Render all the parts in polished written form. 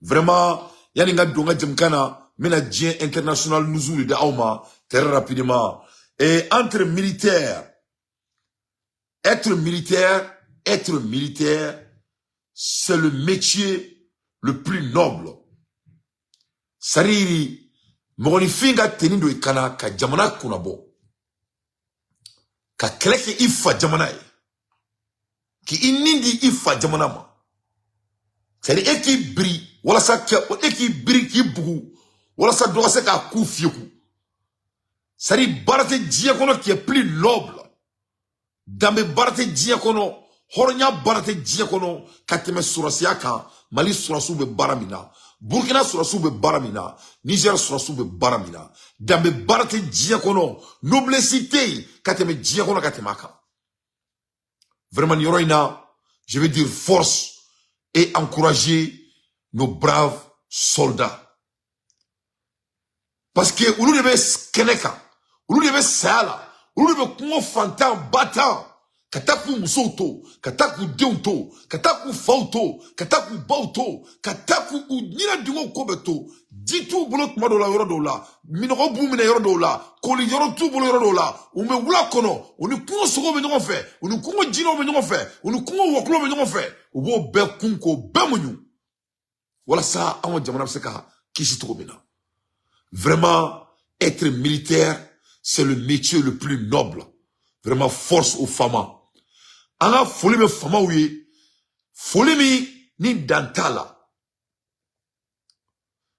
Vraiment, yani n ka don n ka jamukan na, n bɛna diɲɛ international news de di aw ma très rapidement. Et entre militaires, être militaire, c'est le métier le plus noble. C'est-à-dire, mɔgɔninfin ka tenue don i kana ka jamana kunnabɔ, ka kɛlɛ kɛ i fa jamana ye, k'i nin di i fa jamana ma. C'est-à-dire, e k'i biri walasa kɛ, e k'i biri k'i bugu walasa dɔ ka se k'a ku fiyeku. C'est-à-dire, baara tɛ diɲɛ kɔnɔ qui est plus noble, danbe baara tɛ diɲɛ kɔnɔ, hɔrɔnya baara tɛ diɲɛ kɔnɔ ka tɛmɛ sɔrɔsiya kan. Mali sɔrɔsiw bɛ baara min na, Burkina sɔrɔsiw bɛ baara min na, Niger sɔrɔsiw bɛ baara min na, danbe baara tɛ diɲɛ kɔnɔ, noblesse tɛ yen ka tɛmɛ diɲɛ kɔnɔ ka tɛmɛ a kan. Vraiment, nin yɔrɔ in na, je veux dire force et encourager nos braves soldats, parce que olu de bɛ kɛnɛ kan, olu de bɛ saya la, olu de bɛ kungo fantan batan ka taa k'u musow to, ka taa k'u denw to, ka taa k'u faw to, ka taa k'u baw to, ka taa k'u ɲinɛ dingɛw ko bɛ to. Ji t'u bolo tuma dɔw la yɔrɔ dɔw la, minɔgɔ b'u minɛ yɔrɔ dɔw la, koli yɔrɔ t'u bolo yɔrɔ dɔw la. U bɛ wula kɔnɔ, u ni kungo sogow bɛ ɲɔgɔn fɛ, u ni kungo jinɛw bɛ ɲɔgɔn fɛ, u ni kungo wɔkulɔw bɛ ɲɔgɔn fɛ. U b'o bɛɛ kun k'o bɛɛ muɲu walasa an ka jamana bɛ se ka kisi cogo min na. Vraiment, être militaire, c'est le métier le plus noble. Vraiment, force aux femmes. An ka foli bɛ famaw ye, foli min ni dan t'a la,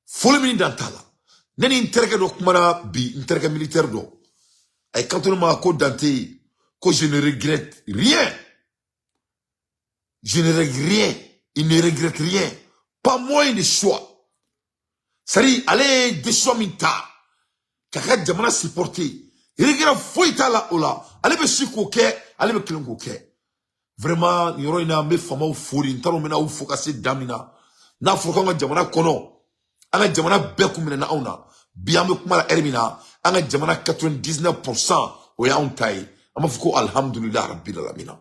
foli min ni dan t'a la. Ne ni n terikɛ dɔ kumana bi, n terikɛ militaire dɔ, a ye kanto ne ma ko Dante, ko je ne regrette rien, je ne regrette rien, il ne regrette rien, pas moins de choix. C'est-à-dire, ale ye décision min ta k'a ka jamana supporter, regret foyi t'a la o la. Ale bɛ si k'o kɛ, ale bɛ kelen k'o kɛ. Vraiment, nin yɔrɔ in na, n bɛ famaw fo de. N t'a dɔn n bɛna aw fo ka se dan min na. N'a fɔra k'an ka jamana kɔnɔ, an ka jamana bɛɛ kun minɛna anw na. Bi, an bɛ kuma la ɛri min na, an ka jamana 99 %, o y'anw ta ye. An b'a fɔ ko alhamdulilah rabbil alamina.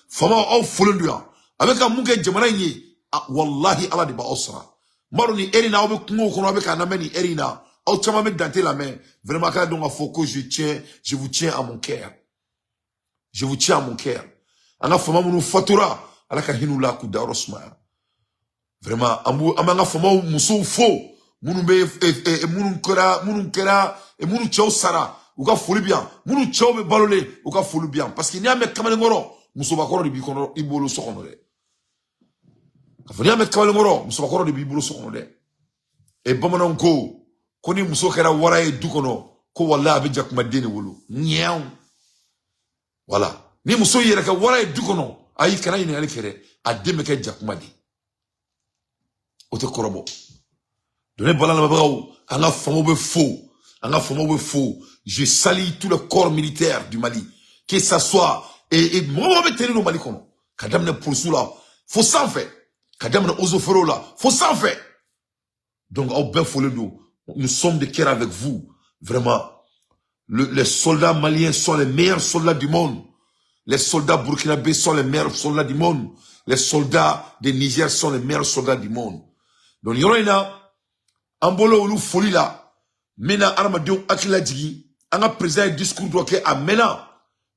Famaw, aw folen don yan. A bɛ ka mun kɛ jamana in ye, wallahi, Ala de b'aw sara. N b'a dɔn nin ɛri in na, aw bɛ kungo kɔnɔ, aw bɛ k'an lamɛn nin ɛri in na. Aw caman bɛ Dante lamɛn. Vraiment, k'a dɔn k'a fɔ ko je tiens, je vous tiens à mon cœur, je vous tiens à mon cœur. An ka fama minnu fatura, Ala ka hinɛ u la k'u dayɔrɔ sumaya. Vraiment, an b'u, an b'an ka famaw musow fo, minnu bɛ, minnu kɛra, minnu cɛw sara, u ka foli bi yan. Minnu cɛw bɛ balolen, u ka foli bi yan, parce que n'i y'a mɛn kamalenkɔrɔ, musobakɔrɔ de b'i kɔnɔ, i bolo so kɔnɔ dɛ. K'a fɔ n'i y'a mɛn kamalenkɔrɔ, musobakɔrɔ de b'i bolo so kɔnɔ dɛ. E, bamananw ko ni muso kɛra wara ye du kɔnɔ, ko walahi, a bɛ jakumaden de wolo ɲɛw. Wala ni muso yɛrɛ kɛ wara ye du kɔnɔ, ayi, kana ɲininkali kɛ dɛ, a den bɛ kɛ jakuma de ye, o tɛ kɔrɔbɔ. Donc ne bala lamɛnbagaw, an ka famaw bɛ fo, an ka famaw bɛ fo. Je salue tout le corps militaire du Mali, que ça soit et mɔgɔ mɔgɔ bɛ tenue don Mali kɔnɔ, ka daminɛ polisiw la fo sanfɛ, ka daminɛ eaux et forêts la fo sanfɛ. Donc aw bɛɛ folen don. Nous sommes de cœur avec vous. Vraiment, les soldats maliens sont les meilleurs soldats du monde, les soldats burkinabés sont les meilleurs soldats du monde, les soldats de Niger sont les meilleurs soldats du monde. Donc yɔrɔ in na, an bolo olu foli la, n bɛna adamadenw hakili lajigin. An ka président ye discours dɔ kɛ a mɛnna.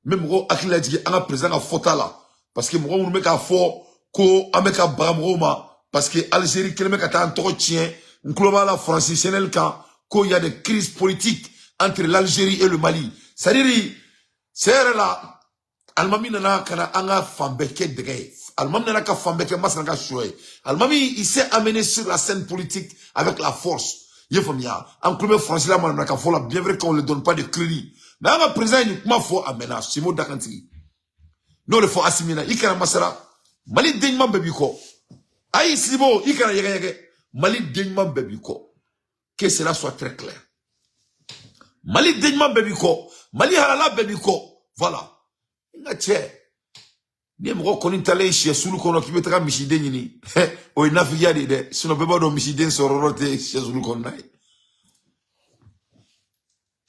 N bɛ mɔgɔw hakili lajigin an ka président ka fɔta la, parce que mɔgɔ minnu bɛ k'a fɔ ko an bɛ ka baga mɔgɔw ma, parce que Algérie kɛlen bɛ ka taa an tɔgɔ tiɲɛ. N tulo b'a la Faransi chaîne kan ko y a des crises politiques entre l'Algérie et le Mali. C'est à dire, c'est yɛrɛ la, alimami nana ka na an ka fan bɛɛ kɛ dɛgɛ ye, alimami nana ka fan bɛɛ kɛ masana ka sɔ ye. Alimami, il s'est amené sur la scène politique avec la force. I ye faamuya, an tulo bɛ Faransi la manamana ka fɔ la, bien vrai qu'on ne donne pas de crédit, mais an ka président ye nin kuma fɔ a mɛnna. Simo Dakantigi n'o de fɔ Asimi na, i kana masala, Mali den ɲuman bɛɛ b'i kɔ. Ayi, Sidibo, i kana yɛgɛyɛgɛ, Mali den ɲuman bɛɛ b'i kɔ. Que cela soit très clair, Mali den ɲuman bɛɛ b'i kɔ, Mali halala bɛɛ b'i kɔ. Voilà, n ka cɛ, ni ye mɔgɔ kɔni talen sɛ sulu kɔnɔ k'i bɛ taga misiden ɲini, o ye nafigiya de ye dɛ. Sinon, bɛɛ b'a dɔn misiden sɔrɔ yɔrɔ tɛ sɛ sulu kɔnɔna ye.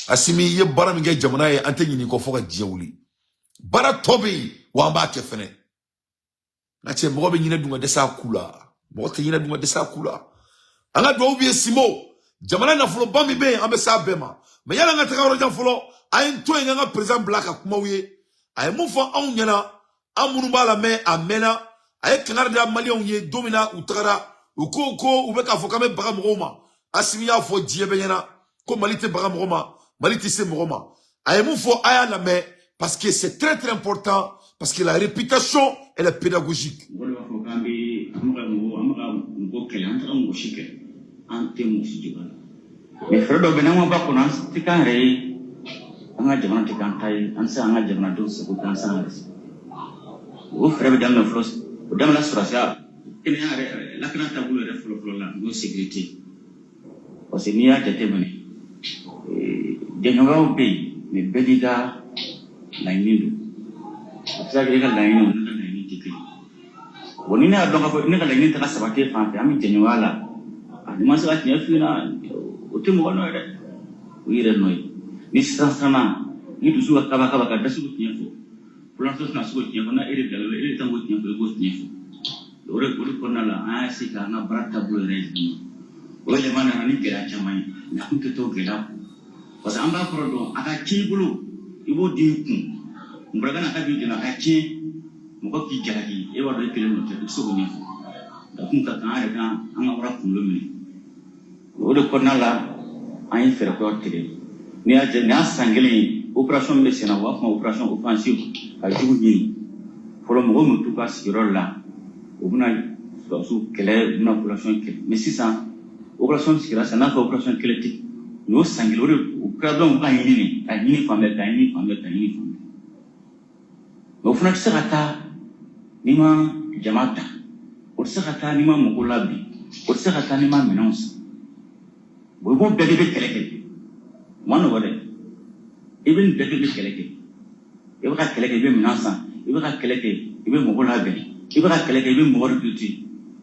Asimi, i ye baara min kɛ jamana ye, an tɛ ɲinɛ i kɔ fo ka diɲɛ wuli. Baara tɔ bɛ yen wa, an b'a kɛ fɛnɛ. N ka cɛ, mɔgɔ bɛ ɲinɛ dun ka dɛsɛ a ku la, mɔgɔ tɛ ɲinɛ dun ka dɛsɛ a ku la. An ka duwawu b'i ye Simo. Jamana nafoloba min bɛ yen, an bɛ s'a bɛɛ ma. Mais yala an ka taga yɔrɔ jan fɔlɔ, a ye n to yen, an ka président bila ka kumaw ye. A ye mun fɔ anw ɲɛna, an minnu b'a lamɛn a mɛnna? A ye kangari da Maliyɛnw ye don min na u tagara, u ko ko u bɛ k'a fɔ k'an bɛ baga mɔgɔw ma. Asimi y'a fɔ diɲɛ bɛɛ ɲɛna ko Mali tɛ baga mɔgɔ ma, Mali tɛ se mɔgɔ ma. A ye mun fɔ, a y'a lamɛn, parce que c'est très très important, parce que la réputation, elle est pédagogique. Mɔgɔ de b'a fɔ k'an bɛ an bɛ ka mɔgɔ kɛlɛ. An taga mɔgɔ si kɛlɛ, an tɛ mɔgɔ si jɔ la. Mais fɛɛrɛ dɔ bɛ n'an ma ba kɔnɔ, an tɛ k'an yɛrɛ ye, an ka jamana tɛ k'an ta ye, an tɛ se an ka jamanadenw sago kɛ, an tɛ se an yɛrɛ sago. O fɛɛrɛ bɛ daminɛ fɔlɔ, o daminɛ sɔrɔsiya, kɛnɛya yɛrɛ, lakana taabolo yɛrɛ fɔlɔ fɔlɔ la, n'o ye sécurité. Parce que n'i y'a jateminɛ, jɛɲɔgɔnyaw bɛ yen, mais bɛɛ n'i ka laɲini don. A bɛ se ka kɛ e ka laɲini, o ne ka laɲini tɛ kelen. Bon, ni ne y'a dɔn k'a fɔ ne ka laɲini tɛ ka sabati e fan fɛ, an bɛ jɛɲɔgɔnya la. A ni ma se ka tiɲɛ f'i ɲɛna, o tɛ mɔgɔ nɔ ye dɛ, o y'i yɛrɛ nɔ ye. Ni sisan siranna, ni dusu ka kaba kaba ka dɛsɛ k'o tiɲɛ fɔ, fɔlɔtɔ tɛna se k'o tiɲɛ fɔ. N'a e de bilala, e de kan k'o tiɲɛ fɔ, e k'o tiɲɛ fɔ. O de kɔnɔna la, an y'a se k'an ka baara taabolo yɛrɛ yɛlɛma. O yɛlɛma nana ni gɛlɛya caman ye, mais a kun tɛ t'o gɛlɛya kɔ, parce que an b'a kɔrɔ dɔn. A ka tiɲɛ i bolo, i b'o den kun mɔgɔ ka na k'a b'i dɛmɛ. A ka tiɲɛ, mɔgɔ k'i jalaki, e b'a dɔn e kelen nɔ tɛ, i tɛ se k'o ɲɛfɔ. A kun ka kan an yɛrɛ kan an ka wara kunkolo minɛ. O de kɔnɔna la, an ye fɛɛrɛ kuraw tigɛ. N'i y'a jɛ, nin y'a san kelen ye, opération min bɛ sen na, u b'a fɔ ma opération offensive, ka jugu ɲini fɔlɔ. Mɔgɔ min t'u ka sigiyɔrɔ la, u bɛna sɔrɔdasiw kɛlɛ, u bɛna population kɛlɛ. Mais sisan, opération sigira sisan, n'a fɔ opération kɛlɛ tɛ, nin y'o san kelen. O de o kɛra dɔrɔn, u ka ɲini de, ka ɲini fan bɛɛ, ka ɲini fan bɛɛ, ka ɲini fan bɛɛ. Mais o fana tɛ se ka taa n'i ma jama ta, o tɛ se ka taa n'i ma mɔgɔw labɛn, o tɛ se ka taa n'i ma minɛnw san. Bon, i b'o bɛɛ de bɛ kɛlɛ kɛ, o ma nɔgɔ dɛ. I bɛ nin bɛɛ de bɛ kɛlɛ kɛ. I bɛ ka kɛlɛ kɛ, i bɛ minɛn san, i bɛ ka kɛlɛ kɛ, i bɛ mɔgɔ labɛn, i bɛ ka kɛlɛ kɛ, i bɛ mɔgɔ recruter.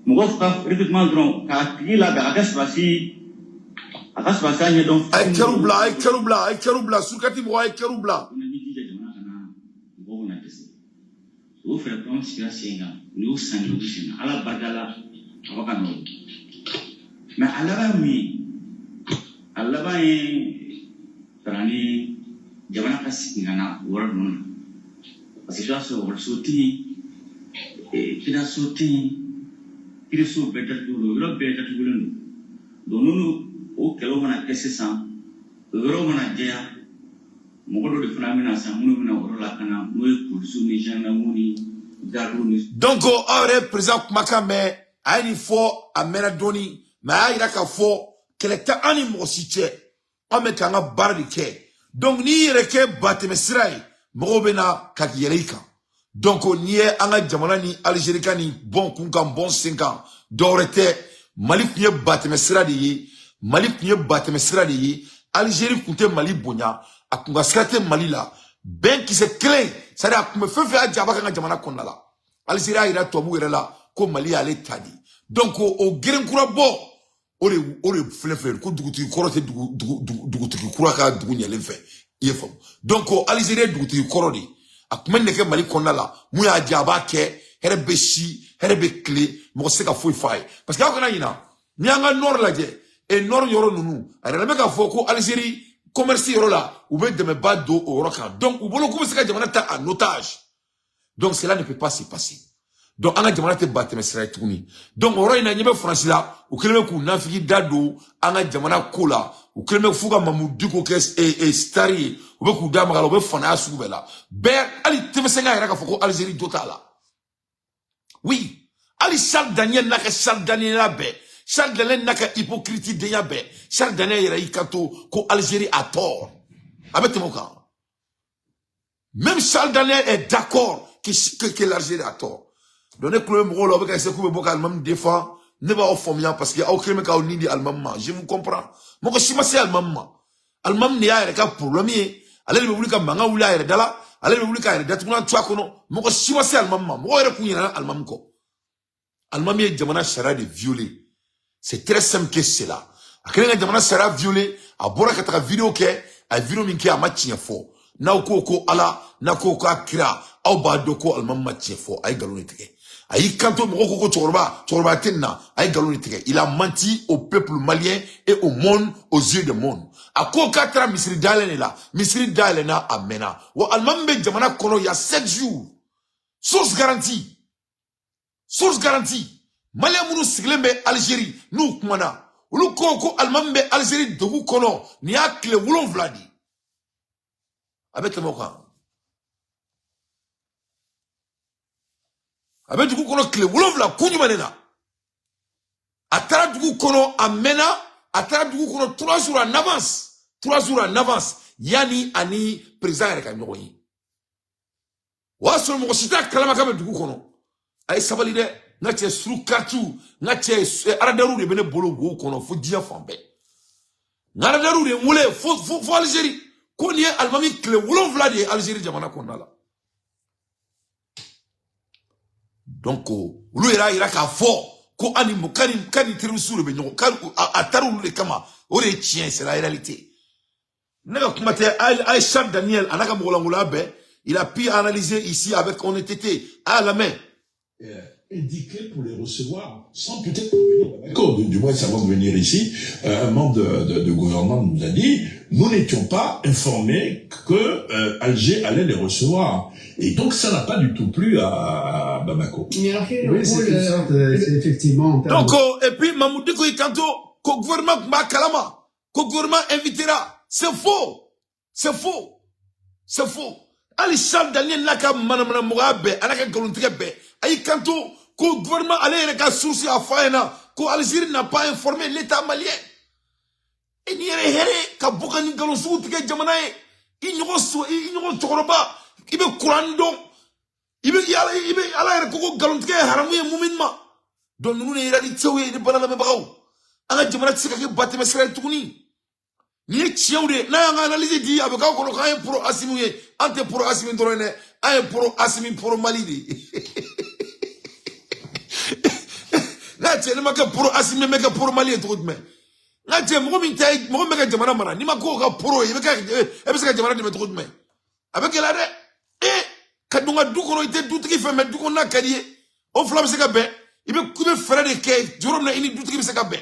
Mɔgɔ ka recrutement dɔrɔn, k'a tigi labɛn a ka kɛ sɔrɔdasi, a ka sɔrɔdasiya ɲɛdɔn. A ye kɛriw bila, a ye kɛriw bila, a ye kɛriw bila. Surkati mɔgɔ, a ye kɛriw bila. O na n'i jija, jamana kana mɔgɔw kana dɛsɛ. O fɛɛrɛ kuraw sigira sen kan, u y'o san kelen, o sen na. Ala barika la, a bɛ ka nɔgɔ. Mais a laban ye mun ye? A laban ye ka na ni jamana ka segin ka na o yɔrɔ ninnu na, parce que i b'a sɔrɔ ekɔliso tɛ yen, kɛnɛyaso tɛ yen, kiiriso bɛɛ datugulen don, yɔrɔ bɛɛ datugulen don. Donc n'olu o kɛlɛw mana kɛ sisan, o yɔrɔ mana jɛya, mɔgɔ dɔ de fana bɛna san minnu bɛna o yɔrɔ lakana, n'o ye polisiw ni gendarmew ni gardiw ni. Donc aw yɛrɛ président kumakan mɛn. A ye nin fɔ, a mɛnna dɔɔni, mais a y'a yira k'a fɔ kɛlɛ tɛ an ni mɔgɔ si cɛ, an bɛ k'an ka baara de kɛ. Donc n'i yɛrɛ kɛ batɛmɛ sira ye, mɔgɔw bɛ na ka yɛlɛ i kan. Donc n'i ye an ka jamana ni Alizeri ka nin bɔn kun kan, bɔn sen kan, dɔwɛrɛ tɛ. Mali tun ye batɛmɛ sira de ye, Mali tun ye batɛmɛ sira de ye. Alizeri tun tɛ Mali bonya, a kun ka sira tɛ Mali la. Bɛn kisɛ kelen, c'est à dire a tun bɛ fɛn fɛn y'a ja, a b'a kan ka jamana kɔnɔna la. Alizeri y'a yira tubabuw yɛrɛ la ko Mali y'ale ta de. Donc o geren kura bɔ, o de filɛ filɛ ko dugutigi kɔrɔ tɛ dugu dugutigi kura ka dugu ɲɛlen fɛ, i ye faamu. Donc Alizeri ye dugutigi kɔrɔ de ye, a tun bɛ nɛgɛ Mali kɔnɔna la. Mun y'a diya, a b'a kɛ. Hɛrɛ bɛ si, hɛrɛ bɛ tile, mɔgɔ tɛ se ka foyi f'a ye, parce que aw kana ɲina. N'i y'an ka nord lajɛ, e nord yɔrɔ ninnu, a yɛrɛ bɛ k'a fɔ ko Alizeri commerce yɔrɔ la, u bɛ dɛmɛba don o yɔrɔ kan. Donc u bolo k'u bɛ se ka jamana ta en otage. Donc cela ne peut pas se passer. Donc an ka jamana tɛ ba tɛmɛ sira ye tuguni. Donc o yɔrɔ in na, ɲɛ bɛ Faransi la, u kɛlen bɛ k'u nafigi da don an ka jamana ko la. U kɛlen bɛ f'u ka Mamudu Diko kɛ star ye, u bɛ k'u da maga la, u bɛ fanaya sugu bɛɛ la. Bɛɛ, hali TV5 yɛrɛ k'a fɔ ko Alizeri jo t'a la. Oui, hali Charles Daniel n'a ka Charles Daniel bɛɛ, Charles Daniel n'a ka hypocrite denya bɛɛ, Charles Daniel yɛrɛ y'i kanto ko Algérie a tort. A bɛ tɛmɛ o kan. Même Charles Daniel est d'accord que l'Algérie a tort. Donc ne kulo bɛ mɔgɔw la, u bɛ ka essayer k'u bɛ bɔ ka alimami défend. Ne b'aw faamuya, parce que aw kɛlen bɛ k'aw nin di alimami ma. Je vous comprends. Mɔgɔ si ma se alimami ma. Alimami de y'a yɛrɛ ka problème ye. Ale de bɛ wuli ka mankan wuli a yɛrɛ da la, ale de bɛ wuli k'a yɛrɛ datugulan to a kɔnɔ. Mɔgɔ si ma se alimami ma. Mɔgɔw yɛrɛ k'u ɲinɛna alimami kɔ. Alimami ye jamana sariya de violer. C'est très simple que cela. A kɛlen ka jamana sariya violer, a bɔra ka taga vidéo kɛ. A ye vidéo min kɛ, a ma tiɲɛ fɔ. N'aw ko ko Ala, n'aw ko k'a kira, aw b'a dɔn ko alimami ma tiɲɛ fɔ, a ye nkalon de tigɛ. A y'i kanto mɔgɔw ko ko cɛkɔrɔba cɛkɔrɔba tɛ nin na, a ye nkalon de tigɛ. Il a menti au peuple malien et au monde, aux yeux du monde. A ko k'a taara misiri dayɛlɛ de la, misiri dayɛlɛna a mɛnna. Wa alimami bɛ jamana kɔnɔ il y a 7 jours. Source garantie, source garantie. Malien minnu sigilen bɛ Algérie, n'u kumana, olu ko ko alimami bɛ Algérie dugu kɔnɔ, nin y'a tile 7 de ye. A bɛ tɛmɛ o kan, a bɛ dugu kɔnɔ tile 7. Kun jumɛn de la a taara dugu kɔnɔ? A mɛnna, a taara dugu kɔnɔ 3 jours en avance, 3 jours en avance, yanni ani président yɛrɛ ka ɲɔgɔn ye. O y'a sɔrɔ mɔgɔ si t'a kalama k'a bɛ dugu kɔnɔ. A ye sabali dɛ, n ka cɛ suru karitiw, n ka cɛ aradariw de bɛ ne bolo wo kɔnɔ fo diɲɛ fan bɛɛ. N ka aradariw de n wele fo fo fo Alizeri ko nin ye alimami tile 7 de ye Alizeri jamana kɔnɔna la. Donc olu yɛrɛ y'a yira k'a fɔ ko ani k'a ni terroriste de bɛ ɲɔgɔn k'a a taara olu de kama. O de ye tiɲɛ, c'est la réalité. Ne ka kuma tɛ. Aïcha Daniel a n'a ka mɔgɔlankolon bɛɛ, il a pu analyser ici avec honnêteté. A y'a lamɛn. Indiqué pour les recevoir, sans peut-être prévenir Bamako, du moins avant de venir ici, un membre de gouvernement nous a dit, nous n'étions pas informés que Alger allait les recevoir. Et donc ça n'a pas du tout plu à Bamako. Mais alors quel est le Oui, c'est rôle une sorte, c'est effectivement en termes Donc et puis Mahmoud Dicko y'i kanto ko gouvernement tun b'a kalama, ko gouvernement invitera. C'est faux, c'est faux, c'est faux. Hali Charles Daniel n'a ka manamana mɔgɔya bɛɛ, a n'a ka nkalontigɛ bɛɛ, a y'i kanto ko gouvernement, ale yɛrɛ ka source y'a fɔ a ɲɛna ko Algérie n'a pas informé l'État malien. E ni yɛrɛ hɛrɛ ka bɔ ka nin nkalon sugu tigɛ jamana ye. I ɲɔgɔn so, i ɲɔgɔn cɛkɔrɔba, i bɛ kuran dɔn, i bɛ ala, i bɛ ala yɛrɛ ko ko nkalontigɛ ye haramu ye mumini ma. Donc ninnu de ye réalitéw ye. Ni bana lamɛnbagaw, an ka jamana tɛ se ka kɛ batɛmɛ sira ye tuguni. Nin ye tiɲɛw de ye. N'a y'an ka analyse di, a bɛ k'aw kɔnɔ k'an ye pro Asimi ye. An tɛ pro Asimi dɔrɔn ye dɛ, an ye pro Asimi, pro Mali de ye. N'a cɛ, ne ma kɛ pro Asimi, n bɛ kɛ pro Mali ye cogo jumɛn? N ka cɛ, mɔgɔ min ta ye mɔgɔ min bɛ ka jamana mara, n'i ma k'o ka pro ye, i bɛ kɛ, e bɛ se ka jamana dɛmɛ cogo jumɛn? A bɛ gɛlɛya dɛ. E ka don ka du kɔnɔ, i tɛ dutigi fɛ, mɛ du kɔnɔna ka di ye, o fila bɛ se ka bɛn? I bɛ fɛɛrɛ de kɛ yɔrɔ min na i ni dutigi bɛ se ka bɛn.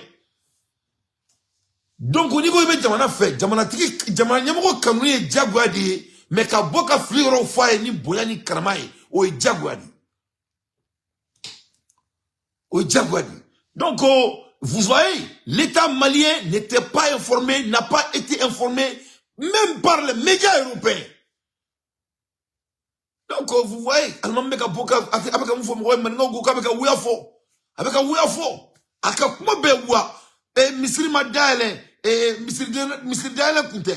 Donc n'i ko i bɛ jamana fɛ, jamanatigi, jamana ɲɛmɔgɔ kanu ye diyagoya de ye, mɛ ka bɔ ka fili yɔrɔw fɔ a ye ni bonya ni karama ye, o ye diyagoya de ye, o ye diyagoya de ye. Donc vous voyez, l'État malien n'était pas informé, n'a pas été informé même par les médias européens. Donc vous voyez, alimami bɛ ka bɔ ka a bɛ ka mun fɔ mɔgɔ ye? Maninkaw ko k'a bɛ ka wuya fɔ, a bɛ ka wuya fɔ, a ka kuma bɛɛ wuya. Misiri ma dayɛlɛ, misiri dayɛlɛ kun tɛ.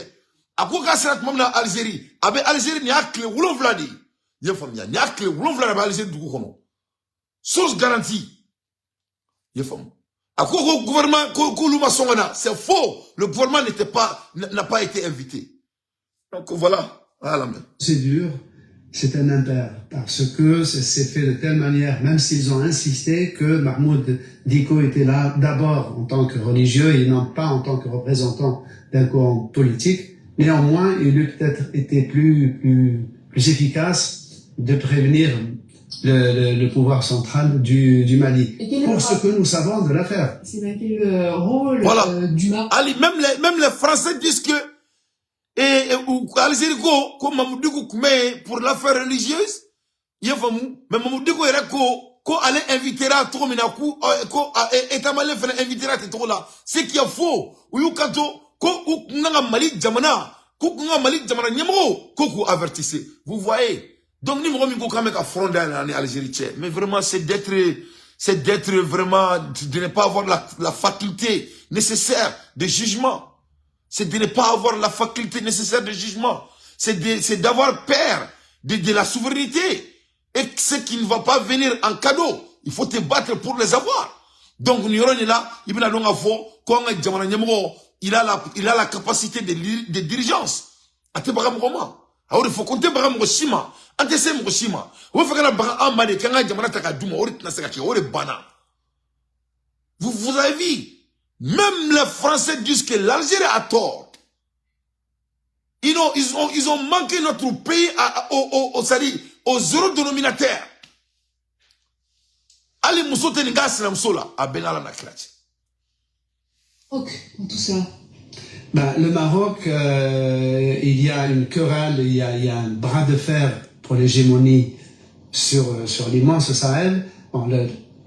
A ko k'a sera tuma min na Algérie, a bɛ Algérie, nin y'a tile 7 de ye. I y'a faamuya? Nin y'a tile 7 de, a bɛ Algérie dugu kɔnɔ. Source garantie. I y'a faamu? A ko ko gouvernement ko k'olu ma sɔn ka na, c'est faux. Le gouvernement n'était pas n'a pas été invité. Donc voilà, voilà. Procédure, c'est un impair parce que c'est fait de telle manière, même s'ils ont insisté que Mahmoud Dicko était là d'abord en tant que religieux et non pas en tant que représentant d'un courant politique. Néanmoins, il eût peut-être été plus efficace de prévenir le pouvoir central du Mali. Et quel est Pour le ce que nous savons de l'affaire. C'est bien quel le rôle Voilà. du Maroc? Ali, même les Français disent que et ou Algérie ko ko Mahmoud Dicko kun bɛ yen pour l'affaire religieuse. I y'a faamu? Mais Mahmoud Dicko yɛrɛ ko ko ale invitera cogo min na, ko ko État malien fana invitera ten cogo la, ce qui est faux. U y'u kanto ko u kun kan ka Mali jamana, k'u kun ka Mali jamana ɲɛmɔgɔw ko k'u avertissez. Vous voyez? Donc ni mɔgɔ min ko k'an bɛ ka front dayɛlɛ ani Algérie cɛ, mais vraiment, c'est d'être vraiment, de ne pas avoir la faculté nécessaire de jugement. C'est de ne pas avoir la faculté nécessaire de jugement. C'est d'avoir peur de la souveraineté. Et ce qui ne va pas venir en cadeau, il faut te battre pour les avoir. Donc, nous est là, il bɛna dɔn k'a fɔ ko an ka jamana ɲɛmɔgɔ, il a la capacité de dirigeance. A tɛ baga mɔgɔ ma. A y'o de fɔ ko n tɛ baga mɔgɔ si ma. An tɛ se mɔgɔ si ma. O bɛ fɛ ka na baga an ma de, k'an ka jamana ta k'a d'u ma, o de tɛna se ka kɛ, o de banna. Vous avez vu, même les Français disent que l'Algérie a tort. Ils ont manqué notre pays c'est-à-dire au zéro dénominateur. Hali muso tɛ nin k'a sinamuso la, a bɛɛ n'Ala na kira cɛ. Maroc dans tout ça? Ben, le Maroc, il y a une querelle, il y a un bras de fer pour l'hégémonie sur l'immense Sahel. Bon,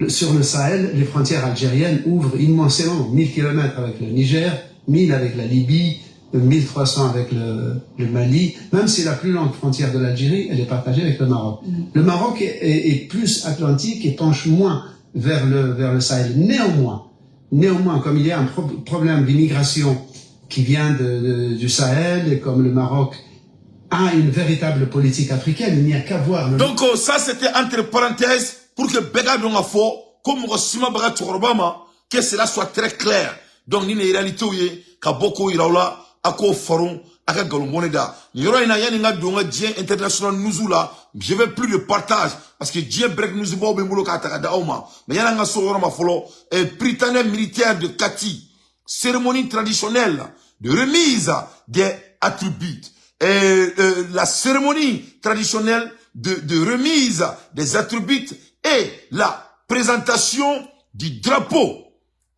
sur le Sahel, les frontières algériennes ouvrent immensément, 1000 km avec le Niger, 1000 avec la Libye, 1300 avec le Mali. Même si la plus longue frontière de l'Algérie, elle est partagée avec le Maroc. Le Maroc est plus atlantique et penche moins vers le Sahel. Néanmoins, comme il y a un problème d'immigration qui vient du Sahel et comme le Maroc a une véritable politique africaine, il n'y a qu'à voir le Donc ça, c'était entre parenthèses pour que bɛɛ k'a dɔn k'a fɔ ko mɔgɔ si ma baga cɛkɔrɔba ma, que cela soit très clair. Donc ni nin réalité ye ka bɔ k'o yira aw la, a k'o faron a ka nkalon bɔnɛ da nin yɔrɔ in na. Yanni n ka don n ka diɲɛ international news la, je vais plus de partage parce que diɲɛ break news baw bɛ n bolo k'a ta ka da aw ma. Mais yanni an ka se o yɔrɔ ma fɔlɔ, Prytanée militaire de Kati, cérémonie traditionnelle de remise des attributs. Et la cérémonie traditionnelle de remise des attributs et la présentation du drapeau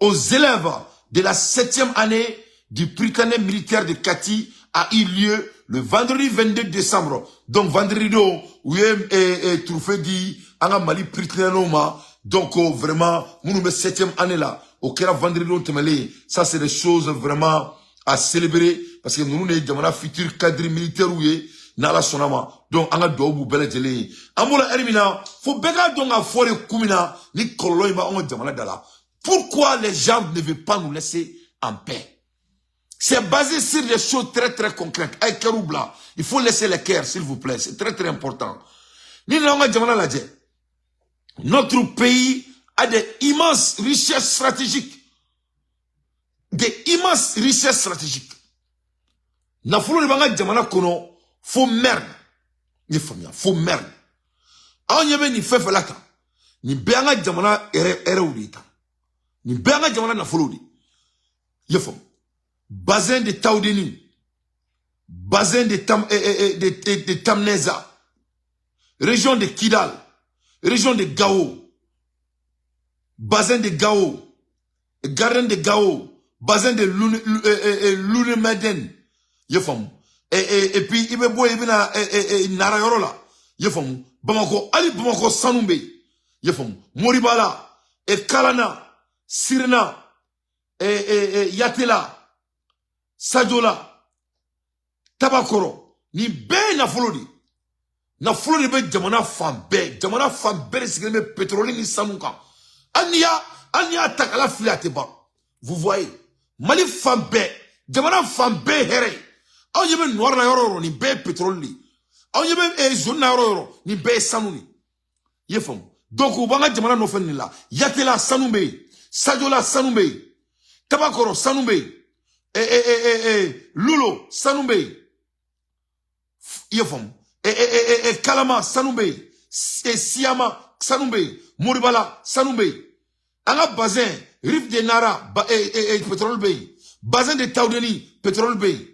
aux élèves de la septième année du Prytanée militaire de Kati a eu lieu le vendredi 22 décembre. Donc vendredi don, u ye trophée di an ka Mali Prytanée ma. Donc oh, vraiment, minnu bɛ septième année la, o kɛra vendredi don tɛmɛlen. Ça, c'est des choses vraiment à célébrer parce que ninnu de ye jamana futur cadre militaire ye, n'Ala sɔnna ma. Donc an ka duwawu b'u bɛɛ lajɛlen ye. An b'o la ɛri min na, fo bɛɛ k'a dɔn k'a fɔ de kun min na ni kɔlɔlɔ in b'anw ka jamana da la. Pourquoi les gens ne veulent pas nous laisser en paix? C'est basé sur des choses très très concrètes. A ye cœur bila. Il faut laisser les cœurs, s'il vous plaît. C'est très très important. Ni n'anw ka jamana lajɛ, notre pays a des immenses richesses stratégiques, des immenses richesses stratégiques. Nafolo de b'an ka jamana kɔnɔ fo merde. N ye faamuya fo merde. Anw ɲɛ bɛ nin fɛn fɛn la tan, nin bɛɛ an ka jamana hɛrɛw de ye tan, nin bɛɛ an ka jamana nafolow de ye. I ye faamu? Bassin de Taoudeni, bassin de, Tam, eh, eh, eh, de Tamneza, région de Kidal, région de Gao, bassin de Gao, garden de Gao, bassin de Lounemeden, i ye faamu? Et puis i bɛ bɔ yen, i bɛna Nara yɔrɔ la, i ye faamu? Bamakɔ, hali Bamakɔ sanu bɛ yen, i ye faamu? Moribala, Kalana, Sirina, Yatela, Sajola, Tabakɔrɔ, nin bɛɛ ye nafolo de ye. Nafolo de bɛ jamana fan bɛɛ. Jamana fan bɛɛ de sigilen bɛ pétrole ni sanu kan. Hali n'i y'a ta k'a lafili, a tɛ ban. Vous voyez, Mali fan bɛɛ, jamana fan bɛɛ ye hɛrɛ ye. Aw ɲɛ bɛ noir la yɔrɔ o yɔrɔ, nin bɛɛ ye pétrole de ye. Aw ɲɛ bɛ jaune na yɔrɔ o yɔrɔ, nin bɛɛ ye sanu de ye. I ye faamu? Donc u b'an ka jamana nɔfɛ nin la. Yatela sanu bɛ yen, Sajola sanu bɛ yen, Tabakɔrɔ sanu bɛ yen, Lulo sanu bɛ yen, i ye faamu? Kalama sanu bɛ yen, Siyama sanu bɛ yen, Moribala sanu bɛ yen. An ka bassin Rive de Nara ba, pétrole bɛ yen, bassin de Taoudeni pétrole bɛ yen,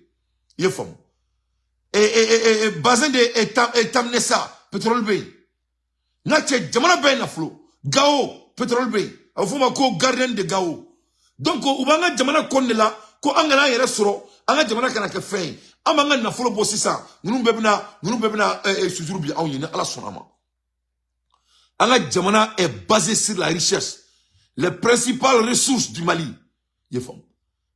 i ye faamu? Bassin de Tamnesa pétrole bɛ yen. N ka cɛ, jamana bɛɛ ye nafolo. Gao pétrole bɛ yen, a bɛ f'o ma ko gardien de Gao. Donc u b'an ka jamana kɔni de la ko an kana an yɛrɛ sɔrɔ, an ka jamana kana kɛ fɛn ye. An b'an ka nafolo bɔ sisan, ninnu bɛɛ bɛna suturu bi anw ye, ni Ala sɔnna ma. An ka jamana est basée sur la richesse, les principales ressources du Mali, i ye faamu?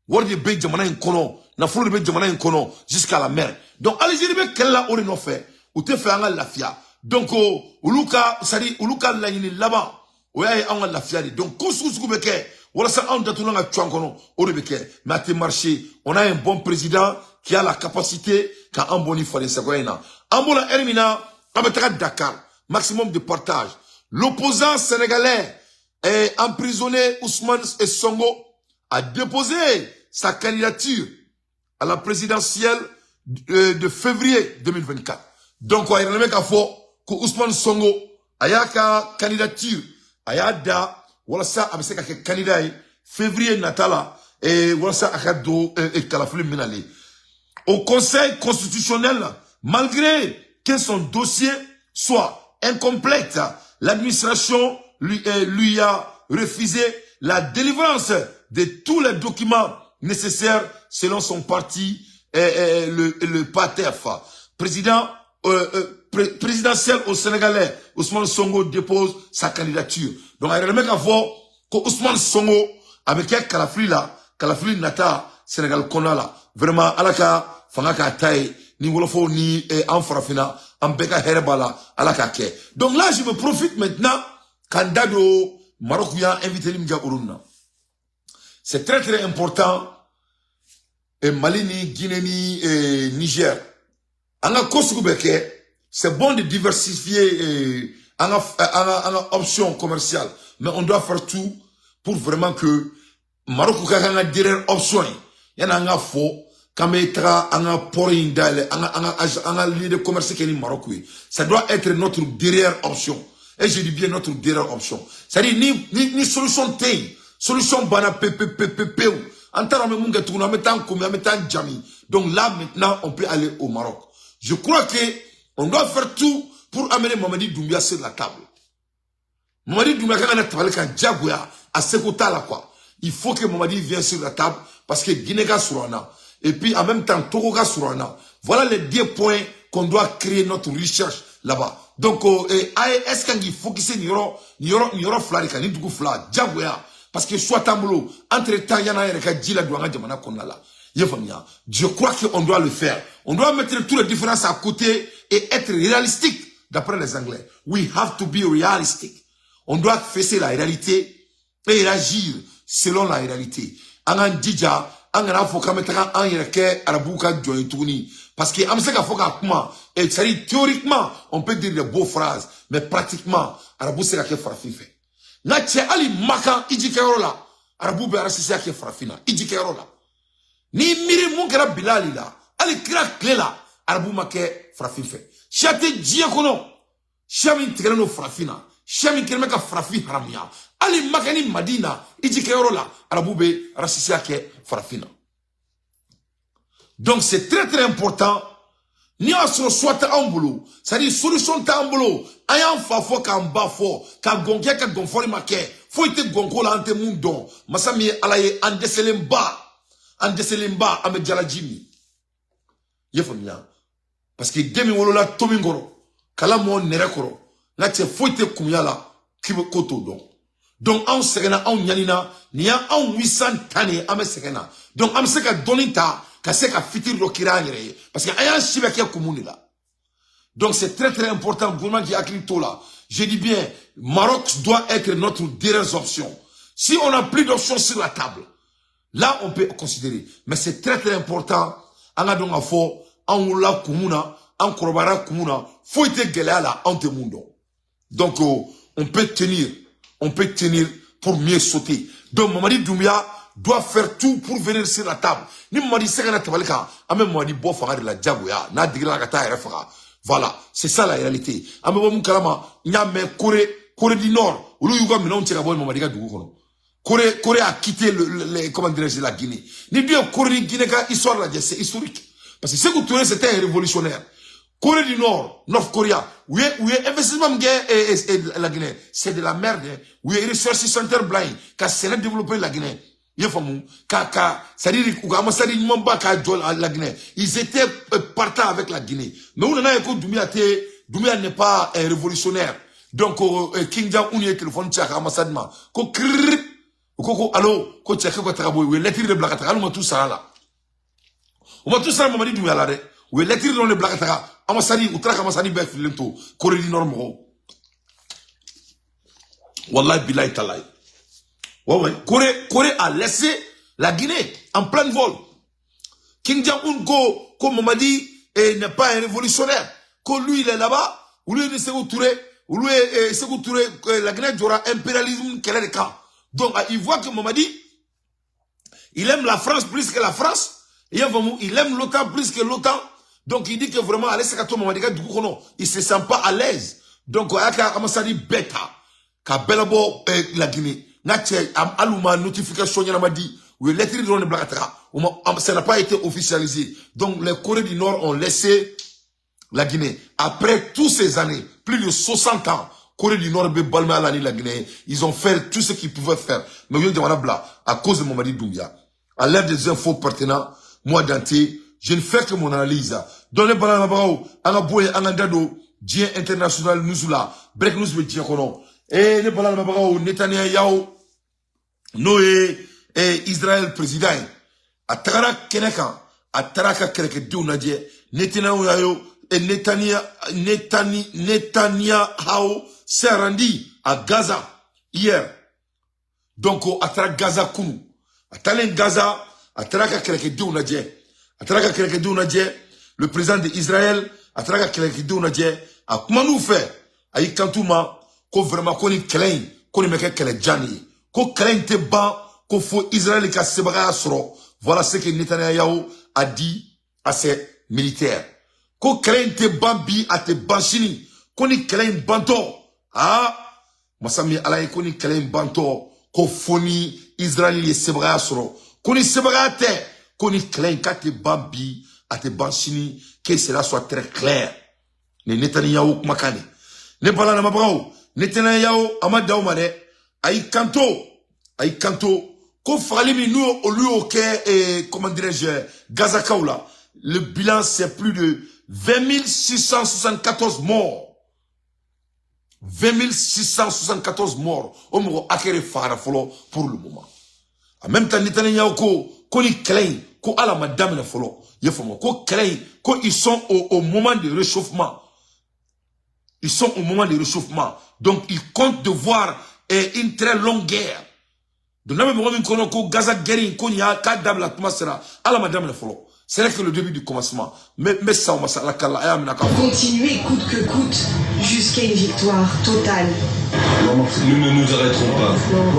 Wari de bɛ jamana in kɔnɔ, nafolo de bɛ jamana in kɔnɔ jusqu'à la mer. Donc Algérie bɛ kɛlɛ la o de nɔfɛ, u tɛ fɛ an ka lafiya. Donc olu ka, c'est à dire olu ka laɲini laban, o y'a ye anw ka lafiya de. Donc ko sugu sugu bɛ kɛ walasa anw datugulan ka cu an kɔnɔ, o de bɛ kɛ, mais a tɛ marcher. On a un bon président qui a la capacité ka an bɔ ni faden sagoya in na. An b'o la heure min na, an bɛ taga Dakar. Maximum de partage. L'opposant sénégalais est emprisonné, Ousmane Sonko, a déposé sa candidature à la présidentielle de février 2024. Donc a yɛrɛ k'a fɔ ko Ousmane Sonko a y'a ka candidature, a y'a da walasa a bɛ se ka kɛ candidat ye février nata la, walasa a ka don kalafili min nalen au Conseil constitutionnel. Malgré que son dossier soit incomplète, l'administration lui a refusé la délivrance de tous les documents nécessaires selon son parti, le PATEF. Président présidentiel au Sénégalais, Ousmane Sonko dépose sa candidature. Donc, a yɛrɛ k'a fɔ ko Ousmane Sonko a bɛ kɛ kalafili la, kalafili nata Sénégal kɔnɔna la. Vraiment, Ala ka fanga k'a ta ye, ni wɔlɔfɔw ni an farafinna, an bɛɛ ka hɛrɛ b'a la, Ala k'a kɛ. Donc là, je me profite maintenant k'an da don Maroc y'an invité min kɛ olu na. C'est très très important. Et Mali ni Guinée ni Niger. An ka ko sugu bɛ kɛ, c'est bon de diversifier an ka option commerciale, mais on doit faire tout pour vraiment que Maroc ka kan ka dernière option ye. Yani an ka fɔ k'an bɛ taga an ka port in dayɛlɛ, an ka lieu de commerce kɛ ni Maroc ye, ça doit être notre dernière option. Et je dis bien notre dernière option. C'est-à-dire ni solution tɛ yen, solution banna pe pe pe pe pewu. An taara, an bɛ mun kɛ tuguni? An bɛ taa an komi, an bɛ taa jami. Donc là maintenant, on peut aller au Maroc. Je crois que on doit faire tout pour amener Mamadi Doumbia sur la table. Mamadi Doumbia kan ka na tabali kan diyagoya, a seko t'a la quoi. Il faut que Mamadi vienne sur la table parce que Guinée ka surun an na. Et puis en même temps, Togo ka surun an na. Voilà les deux points qu'on doit créer notre recherche là-bas. Donc, AES kan k'i focuser nin yɔrɔ fila de kan, ni dugu fila, diyagoya. Parce que choix t'an bolo, entre temps, yan'an yɛrɛ ka ji ladon an ka jamana kɔnɔna la. I y'a faamuya? Je crois qu'on doit le faire. On doit mettre toutes les différences à côté et être réalistique, d'après les Anglais. We have to be realistic. On doit fesser la réalité et réagir selon la réalité. An k'an jija, an kana fɔ k'an bɛ taga an yɛrɛ kɛ arabuw ka jɔn ye tuguni. Parce que an bɛ se ka fɔ k'a kuma, et c'est-à-dire théoriquement, on peut dire de beaux phrases, mais pratiquement, arabu tɛ se ka kɛ farafin fɛ. Nka cɛ, hali Makan ijikɛyɔrɔ la, arabu bɛ racisme kɛ farafin na, ijikɛyɔrɔ la. N'i miiri mun kɛra Bilali la, hali kira tile la, arabu ma kɛ farafin fɛ. Siya tɛ diɲɛ kɔnɔ, siya min tigɛlen don farafin na, siya min kɛlen bɛ ka farafin haramuya. Hali Maka ni Madina ijikɛyɔrɔ la, arabu bɛ racisme kɛ farafin na. Donc c'est très très important. N'i y'a sɔrɔ choix tɛ anw bolo, c'est à dire solution t'an bolo, an y'an fa fɔ k'an ba fɔ, ka gɔn kɛ ka gɔnfɔli ma kɛ, foyi tɛ gɔnko la an tɛ mun dɔn. Masa min ye Ala ye, an dɛsɛlenba, an dɛsɛlenba, an bɛ jalaji min. I ye faamuya? Parce que den min wolola to min kɔrɔ, kala mɔ nɛrɛ kɔrɔ, n ka cɛ, foyi tɛ kumuya la k'i bɛ ko t'o dɔn. Donc anw sɛgɛnna, anw ɲanina, nin y'anw 810 de ye, an bɛ sɛgɛn na. Donc an bɛ se ka dɔnni ta ka se ka fitiri dɔ kiri an yɛrɛ ye, parce que an y'an si bɛɛ kɛ kumu de la. Donc c'est très très important, gouvernement qui hakili t'o la. Je dis bien, Maroc doit être notre dernière option. Si on n'a plus d'options sur la table, là on peut considérer. Mais c'est très très important. An ka dɔn k'a fɔ an wolola kun mun na, an kɔrɔbayara kun mun na, foyi tɛ gɛlɛya la anw tɛ mun dɔn. Donc on peut tenir, on peut tenir pour mieux sauter. Donc Mamadi Doumbia doit faire tout pour venir sur la table. Ni Mamadi se ka na tabali kan, an bɛ Mamadi bɔ fanga de la diyagoya, n'a digira ka taa a yɛrɛ faga. Voilà, c'est ça la réalité. An bɛ bɔ mun kalama, n y'a mɛn Corée du Nord, olu y'u ka minɛnw cɛ ka bɔ Mamadi ka dugu kɔnɔ. Corée a quitté comment dirais-je, la Guinée. Ni dun ye Corée ni Guinée ka histoire lajɛ, c'est historique. Parce que Sékou Touré, c'était un révolutionnaire. Corée du Nord, North Korea, u ye investissement min kɛ la Guinée, c'est de la merde. Hein. U ye research center bila yen ka sɛnɛ développer la Guinée. I y'a faamu? Ka c'est-à-dire u ka ambassade ɲumanba k'a jɔ la Guinée. Ils étaient partants avec la Guinée. Mais u nana ye ko Doumbia tɛ, Doumbia n'est pas un révolutionnaire. Donc Kim Jong-un ye téléphone ci a ka ambassade ma ko kiriri, u ko ko allo, ko cɛ k'u ka taga bɔ yen. U ye lettre de bila ka taga, hali u ma t'u sara la. U ma t'u sara Mamadi Doumbia la dɛ. U ye lettre dɔrɔn de bila ka taga ambassade, u taara ka ambassade bɛɛ fililen to, Corée du Nord mɔgɔw. Wallahi billahi talahi. Ouais. Corée a laissé la Guinée en plein vol. Kim Jong-un ko Mamadi n'est pas un révolutionnaire. Ko lui, il est là-bas. Ou lui, Sékou Touré. Ou lui, Sékou Touré, la Guinée jɔra impérialisme kɛlɛ de kan. Donc, ah, il voit que Mamadi, il aime la France plus que la France. Il aime l'OTAN plus que l'OTAN. Donc, il dit que vraiment, allez, c'est Mamadi ka dugu kɔnɔ, il se sent pas à l'aise. Donc, a y'a ka ambassade bɛɛ ta ka bɛɛ labɔ la Guinée. N ka cɛ, hali u ma notification ɲɛnama di, u ye lettre dɔrɔn de bila ka taga. U ma, ça n'a pas été officialisé. Donc les Corées du Nord ont laissé la Guinée. Après toutes ces années, plus de 60 ans, Corée ni Guinée ka histoire, c'est historique. Corée du Nord bɛ balimaya la ni Laginɛ. Ils ont fait tout ce qu'ils pouvaient faire, mais u ye jamana bila à cause de Mamadi Doumbia. À l'aide des infos pertinentes, moi Dante, je ne fais que mon analyse. Donc ne balamabagaw, an ka bɔ yen, an ka da don diɲɛ international news la. Break news bɛ diɲɛ kɔnɔ. Ne balamabagaw, Netanyahu, n'o ye Israël président ye, a tagara kɛnɛ kan, a taara a ka kɛlɛkɛdenw lajɛ. Netanyahu y'a ye, Netanyahu s'est rendu à Gaza hier. Donc a taara Gaza kunu. A taalen Gaza, a taara a ka kɛlɛkɛdenw lajɛ, a taara a ka kɛlɛkɛdenw lajɛ. Le président de Israël, a taara a ka kɛlɛkɛdenw lajɛ, a kuman'u fɛ, a y'i kanto u ma ko vraiment, ko nin kɛlɛ in, ko nin bɛ kɛ kɛlɛ jan de ye, ko kɛlɛ in tɛ ban ko fo Israël ka sebagaya sɔrɔ. Voilà ce que Netanyahu a dit à ses militaires: ko kɛlɛ in tɛ ban bi, a tɛ ban sini, ko ni kɛlɛ in bantɔ, aa, masa min Ala ye, ko ni kɛlɛ in bantɔ, ko fo ni Israël ye sebagaya sɔrɔ, ko ni sebagaya tɛ, ko ni kɛlɛ in k'a tɛ ban bi, a tɛ ban sini. Que cela soit très clair. Ni Netanyahu kumakan de. Ne bala lamɛnbagaw, Netanyahu a ma da o ma dɛ. A y'i kanto, a y'i kanto ko fagali min n'u olu y'o kɛ, comment dirais-je, Gazakaw la, le bilan, c'est plus de 20 674 morts. 20 674 morts, o mɔgɔ hakɛ de fagara fɔlɔ pour le moment. En même temps, Netanyahu ko ko ni kɛlɛ in, ko ala ma daminɛ fɔlɔ. I ye faamu, ko kɛlɛ in, ko ils sont au moment de réchauffement. Ils sont au moment de réchauffement, donc ils comptent de voir une très longue guerre. Donc n'a bɛ mɔgɔ min kɔnɔ ko Gaza guerre in, ko nin y'a k'a dabila tuma sera, ala ma daminɛ fɔlɔ. Ce n'est que le début du commencement. Mais sa o ma sa, ala kala a y'a minɛ k'a fɔ. Continuer coûte que coûte jusqu'à une victoire totale. Nous ne nous arrêterons pas.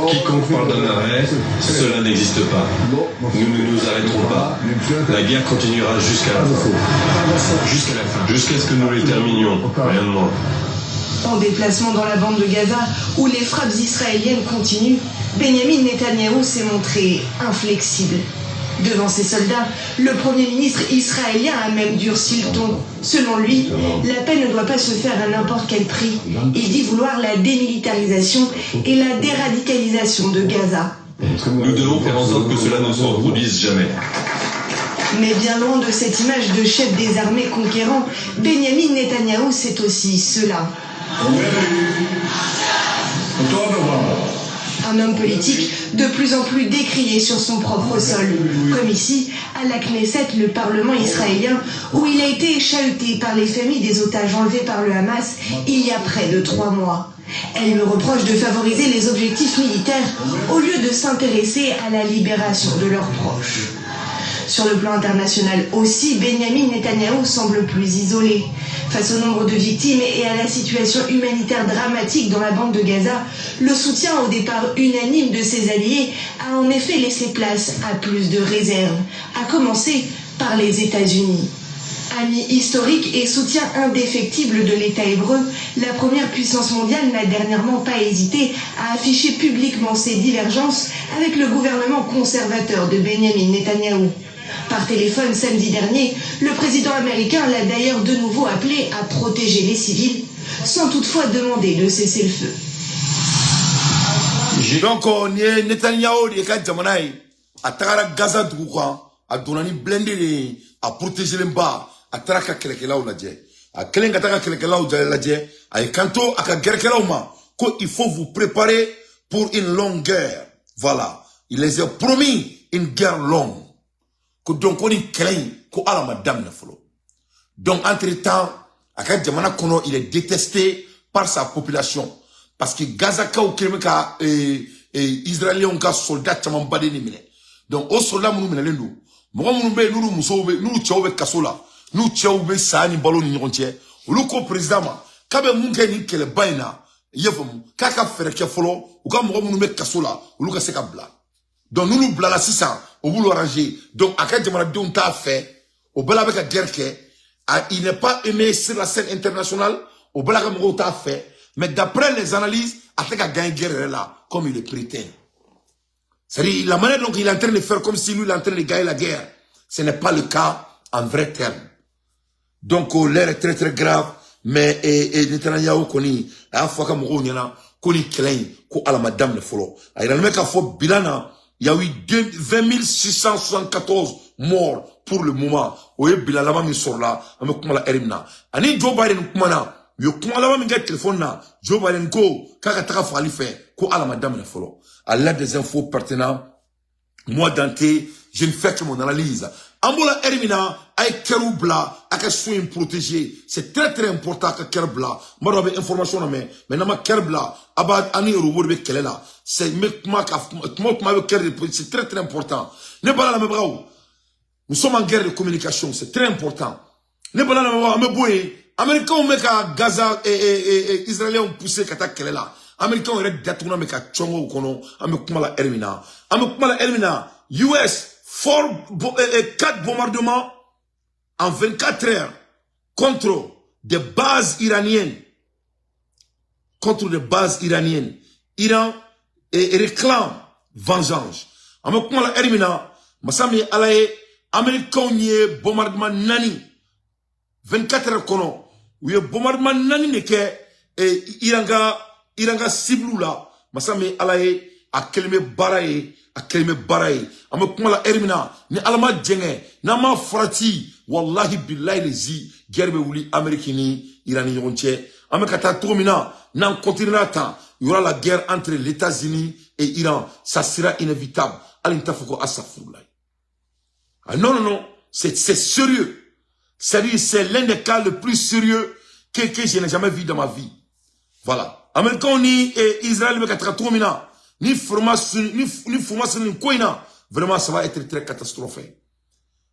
Quiconque parle d'un arrêt, cela n'existe pas. Nous ne nous arrêterons pas. La guerre continuera jusqu'à la fin. Jusqu'à la fin. Jusqu'à ce que nous les terminions. Rien de moins. En déplacement dans la bande de Gaza, où les frappes israéliennes continuent, Benjamin Netanyahou s'est montré inflexible. Devant ses soldats, le Premier ministre israélien a même durci le ton. Selon lui, la paix ne doit pas se faire à n'importe quel prix. Il dit vouloir la démilitarisation et la déradicalisation de Gaza. Nous devons faire en sorte que cela ne se reproduise jamais. Mais bien loin de cette image de chef des armées conquérant, Benjamin Netanyahou, c'est aussi cela. Un homme politique de plus en plus décrié sur son propre sol, comme ici, à la Knesset, le Parlement israélien, où il a été chahuté par les familles des otages enlevés par le Hamas il y a près de 3 mois. Elles lui reprochent de favoriser les objectifs militaires au lieu de s'intéresser à la libération de leurs proches. Sur le plan international aussi, Benjamin Netanyahou semble plus isolé. Face au nombre de victimes et à la situation humanitaire dramatique dans la bande de Gaza, le soutien au départ unanime de ses alliés a en effet laissé place à plus de réserves, à commencer par les États-Unis. Ami historique et soutien indéfectible de l'État hébreu, la première puissance mondiale n'a dernièrement pas hésité à afficher publiquement ses divergences avec le gouvernement conservateur de Benjamin Netanyahou. Par téléphone samedi dernier, le président américain l'a d'ailleurs de nouveau appelé à protéger les civils, sans toutefois demander de cesser le feu. Donc nin ye Netanyahu de ka jamana ye. A tagara Gaza dugu kan, a donna ni blindé de ye, a protégelen ba. A taara ka kɛlɛkɛlaw lajɛ. A kɛlen ka taa ka kɛlɛkɛlaw lajɛ, a ye kanto a ka gɛrɛkɛlaw ma ko il faut vous préparer pour une longue guerre. Voilà, il les a promis une guerre longue. Ko donc ko ni kɛlɛ in, ko ala ma daminɛ fɔlɔ. Donc entre temps, a ka jamana kɔnɔ, il est détesté par sa population, parce que Gazakaw kɛlen bɛ ka Israéliens ka soldat camanba de minɛ. Donc o soldat minnu minɛlen don, mɔgɔ minnu bɛ yen, n'olu musow bɛ, n'olu cɛw bɛ kaso la, n'u cɛw bɛ saya ni balo ni ɲɔgɔn cɛ, olu ko président ma k'a bɛ mun kɛ nin kɛlɛba in na? I ye faamu, k'a ka fɛɛrɛ kɛ fɔlɔ, u ka mɔgɔ minnu bɛ kaso la, olu ka se ka bila. Donc n'olu bilala sisan, o b'olu arranger. Donc a ka jamanadenw t'a fɛ, o bɛɛ la a bɛ ka guerre kɛ. Il n'est pas aimé sur la scène internationale, o bɛɛ la ka mɔgɔw t'a fɛ. Mais d'après les analyses, a tɛ ka gagner guerre yɛrɛ la comme il le prétend. C'est-à-dire, la manière dont il est en train de faire comme si lui il est en train de gagner la guerre, ce n'est pas le cas en vrai terme. Donc oh, l'air est très très grave. Mais Netanyahu kɔni a y'a fɔ a ka mɔgɔw ɲɛna ko nin kɛlɛ in ko ala ma daminɛ fɔlɔ. A yiralen bɛ k'a fɔ bilan na, il y a eu 20 674 morts pour le moment. O ye bilan laban min sɔrɔla, an bɛ kuma la heure min na. Ani Joe Biden kumana, u ye kuma laban min kɛ téléphone na, Joe Biden ko k'a ka taga fagali fɛ, ko ala ma daminɛ fɔlɔ. À l'aide des infos pertinentes, moi Dante, je ne fais que mon analyse. An bɔra heure min na, a ye cœurw bila, a ka so in protéger. C'est très très important a ka cœur bila. N b'a dɔn a bɛ information na mɛn, mais n'an ma cœur bila, a b'a an ni robot de bɛ kɛlɛ la. C'est n bɛ kuma ka kuma o kuma a bɛ cœur de, c'est très très important. Ne bala lamɛnbagaw, nous sommes en guerre de communication, c'est très important. Ne bala lamɛnbagaw, an bɛ bɔ yen. Américains bɛ ka Gaza Israéliens pousser ka taa kɛlɛ la. Américains yɛrɛ datugulan bɛ ka cɔngɔ u kɔnɔ. An bɛ kuma la heure min na. An bɛ kuma la heure min na. US 4 bombardements en 24 heures contre des bases iraniennes. Contre des bases iraniennes. Iran réclame vengeance. An bɛ kuma la heure min na, masa min ye Ala ye, Américains ye bombardement naani 24 heures kɔnɔ. U ye bombardement naani de kɛ Iran ka cible la. Masa min ye Ala ye, a kelen bɛ baara ye, a kelen bɛ baara ye. An bɛ kuma la heure min na, ni Ala ma jɛngɛ, n'an ma farati, wallahi billahi lezi, guerre bɛ wuli Amérique ni Iran ni ɲɔgɔn cɛ. An bɛ ka taa cogo min na, n'an continuera tan, il y aura la guerre entre les États-Unis et Iran, ça sera inévitable. Hali n t'a fɔ ko asafurulayi. Ah non, non, non, c'est sérieux. C'est-à-dire, c'est l'un des cas le plus sérieux que je n'ai jamais vu dans ma vie. Voilà. Américains ni Israël bɛ ka taga cogo min na, ni formation ni formation ni ko in na, vraiment ça va être très catastrophique.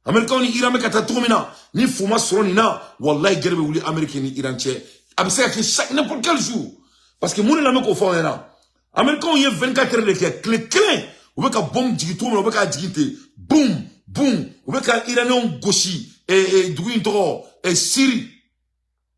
Américains ni Iran bɛ ka taa cogo min na, ni foma sɔrɔ nin na, wallahi guerre bɛ wuli Amérique ni Iran cɛ. A bɛ se ka kɛ chaque n'importe quel jour. Parce que mun de la n bɛ k'o fɔ aw ɲɛna? Américains ye 24 heures de kɛ, tile kelen, u bɛ ka bombe jigin cogo min na, u bɛ k'a jigin ten, boum boum, u bɛ ka Iraniens gosi dugu in tɔgɔ Syrie.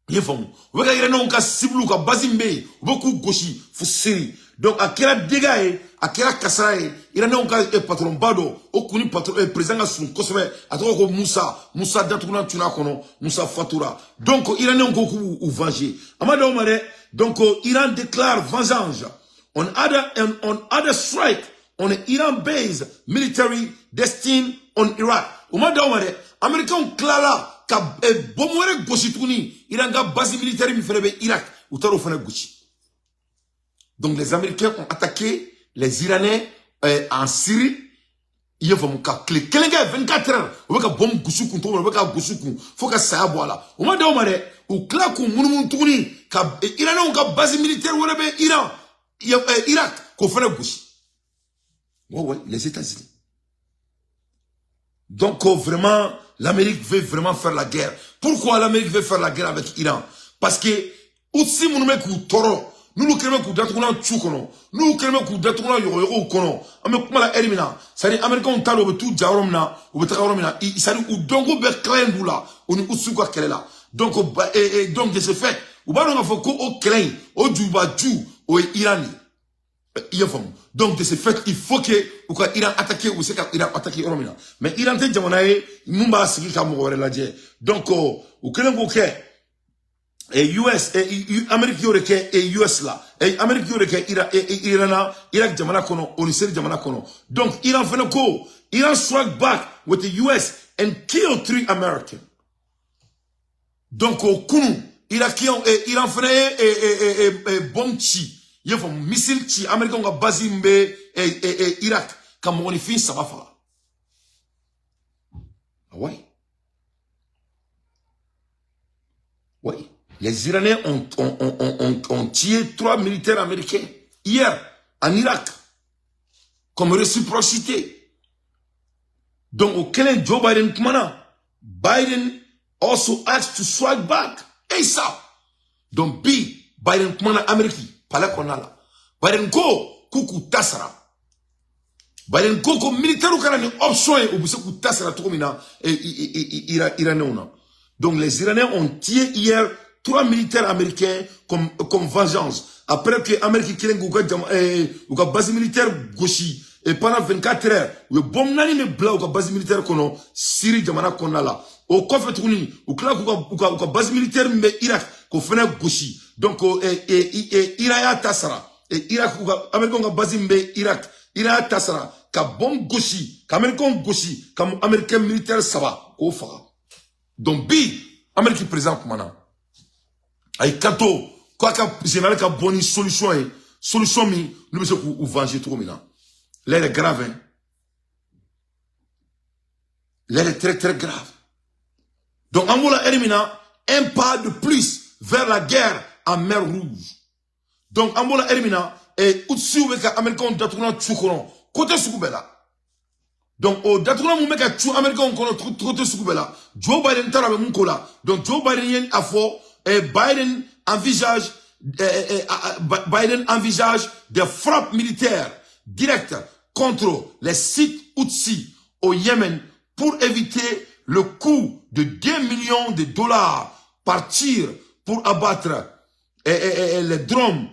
I ye faamu? U bɛ ka Iraniens ka cible ka base min bɛ yen, u bɛ k'u gosi fo Syrie. Donc a kɛra dégâts ye, a kɛra kasara ye. Iraniens ka patron ba dɔ, o kun ni patron président ka surun kosɛbɛ, a tɔgɔ ko Musa. Musa datugulan tunna kɔnɔ, Musa fatura. Donc Iraniens ko k'u b'u venger. A ma d'aw ma dɛ. Donc Iran déclare vengeance on other strike on Iran based military destined on Iraq. O ma d'aw ma dɛ. Américains tilala ka bombe wɛrɛ gosi tuguni, Iran ka base militaire min fɛnɛ bɛ Irak, u taara o fɛnɛ gosi. Donc les Américains ont attaqué les Iraniens en Syrie. I ye faamu? Ka tile kelen kɛ, 24 heures, u bɛ ka bombe gosi kun cogo min na, u bɛ ka gosi kun fo ka saya bɔ a la. O ma d'aw ma dɛ. U tila k'u munumunu tuguni ka Iraniens ka base militaire wɛrɛ bɛ Iran, Irak, k'o fɛnɛ gosi. Ouais, les États-Unis. Donc vraiment, l'Amérique veut vraiment faire la guerre. Pourquoi l'Amérique veut faire la guerre avec Iran? Parce que aussi minnu bɛ k'u tɔɔrɔ, n'olu kɛlen bɛ k'u datugulan cu kɔnɔ, n'olu kɛlen bɛ k'u datugulan yɔgɔyɔgɔw kɔnɔ, an bɛ kuma la heure min na, c'est à dire Américains t'a dɔn u bɛ t'u ja yɔrɔ min na, u bɛ taga yɔrɔ min na, c'est à dire u dɔnko bɛɛ tilalen d'u la, u ni Usu ka kɛlɛ la. Donc donc de ce fait, u b'a dɔn k'a fɔ ko o kɛlɛ in, o jubaju, o ye Iran de ye. I y'a faamu? Donc de ce fait, il faut que u ka Iran attaquer, u bɛ se ka Iran attaquer yɔrɔ min na. Mais Iran tɛ jamana ye mun b'a sigi ka mɔgɔ wɛrɛ lajɛ. Donc u kɛlen k'o kɛ, US, Amérique y'o de kɛ US la, Amérique y'o de kɛ Iran, Iran na, Irak jamana kɔnɔ, o ni Syrie jamana kɔnɔ. Donc Iran fɛnɛ ko Iran strike back with the US and kill three Americans. Donc o kunu, Irakien, Iran fɛnɛ ye bombe ci, i y'a faamu, missile ci Américain ka base min bɛ Irak, ka mɔgɔninfin saba faga. Ah ouais. Oui. Les Iraniens ont tué trois militaires américains hier en Irak comme réciprocité. Donc, au kelen, Joe Biden kumana, Biden also asked to strike back ASAP. Donc, bi, Biden kumana Amérique, palais kɔnɔna la. Biden ko k'u k'u ta sara. Biden ko ko militaire kana ni option ye, u bɛ se k'u ta sara cogo min na Iraniens na. Donc les Iraniens ont tué hier trois militaires américains comme vengeance. Après que Amérique kelen k'u ka jama, u ka base militaire gosi et pendant 24 heures, u ye bombe naani de bila u ka base militaire kɔnɔ Syrie jamana kɔnɔna la. O kɔfɛ tuguni, u tila k'u ka u ka u ka base militaire min bɛ Irak, k'o fana gosi. Donc Iran y'a ta sara, Irak américain ka base min bɛ Irak, Iran y'a ta sara ka bombe gosi, ka américain gosi, ka américain militaire 3 k'o faga. Donc bi Amérique président kumana, a y'i kanto k'a ka général ka bɔ ni solution ye, solution min n'u bɛ se k'u venger cogo min na. L'heure est grave, hein. L'heure est très très grave. Donc en b'o la heure min na, un pas de plus vers la guerre en mer Rouge. Donc en b'o la heure min na, Houthis bɛ ka américains datugulan cu kɔnɔ côté sugu bɛɛ la. Donc o datugulan mun bɛ ka cu américains kɔnɔ côté sugu bɛɛ la, Joe Biden taara bɛ mun ko la. Donc Joe Biden ye a fɔ, Biden envisage des frappes militaires directes contre les sites Houthis au Yémen pour éviter le coût de 2 millions de dollars par tir pour abattre les drones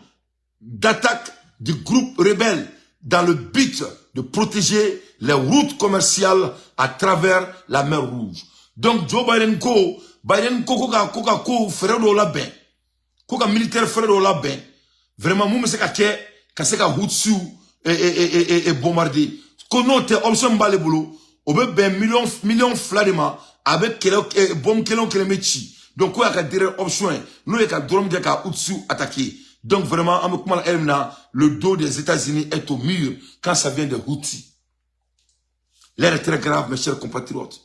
d'attaque du groupe rebelle dans le but de protéger les routes commerciales à travers la mer Rouge. Donc Joe Biden ko, Biden ko ko ka ko fɛɛrɛ dɔw labɛn, ko ka militaire fɛɛrɛ dɔw labɛn, vraiment mun bɛ se ka kɛ ka se ka Houthis bombarder. Ko n'o tɛ, option min b'ale bolo, o bɛ bɛn miliyɔn 2 de ma, a bɛ kɛlɛ bombe kelen o kelen bɛ ci. Donc ko y'a ka dernière option ye, n'o ye ka drone kɛ ka Houthis attaquer. Donc vraiment an bɛ kuma la heure min na, le dos des États-Unis est au mur quand ça vient des Houthis. L'heure est très grave, mes chers compatriotes.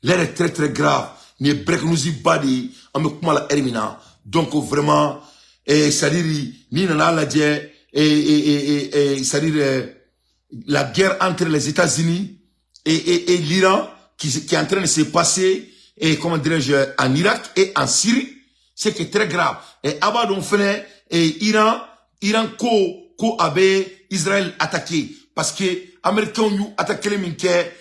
L'heure est très très grave. Nin ye break news ba de ye, an bɛ kuma la heure min na. Donc vraiment, c'est-à-dire n'i nana lajɛ, c'est-à-dire la guerre entre les États-Unis et l'Iran qui est en train de se passer, et comment dirais-je, en Irak et en Syrie, c'est qui est très grave. Et a b'a dɔn fɛnɛ, Iran ko a bɛ Israël attaqué parce que américains y'u attaqué min kɛ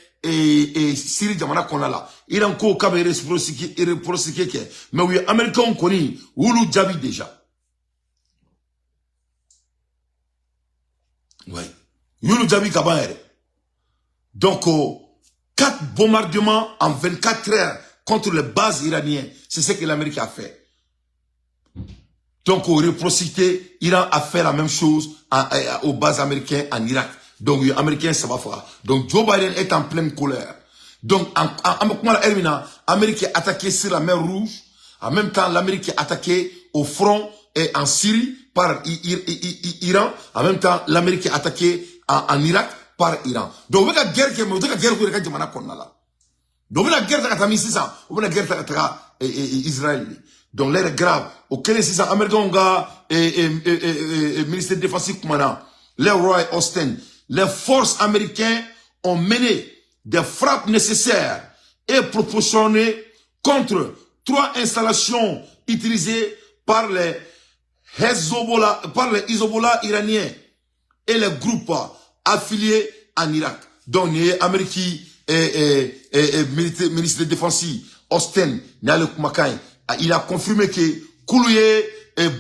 Syrie jamana kɔnɔna la. Iran ko k'a bɛ réciprocité kɛ, mais u ye américains kɔni u y'olu jaabi déjà. Ouais. U y'olu jaabi ka ban yɛrɛ. Donc 4 bombardements en 24 heures contre les bases iraniennes, c'est ce que l'Amérique a fait. Donc, au réciprocité, Iran a fait la même chose aux bases américaines en Irak. Donc, les Américains, ça va faire. Donc, Joe Biden est en pleine colère. Donc, l'Amérique est attaquée sur la mer Rouge. En même temps, l'Amérique est attaquée au front et en Syrie par Iran. En même temps, l'Amérique est attaquée en Irak par Iran. Donc, on a guerre qui est la guerre qui est là. Donc, on a guerre qui on a guerre qui Israël. Donc, l'heure est grave. Auquel sisan américains ka ministre de défense kumana, Lloyd Austin, les forces américaines ont mené des frappes nécessaires et proportionnées contre 3 installations utilisées par les Hezbollah, par les Hezbollah iraniens et les groupes affiliés en Irak. Donc, les Américains et ministre de défense Austin n'ale kumakan ye, il a confirmé que k'olu ye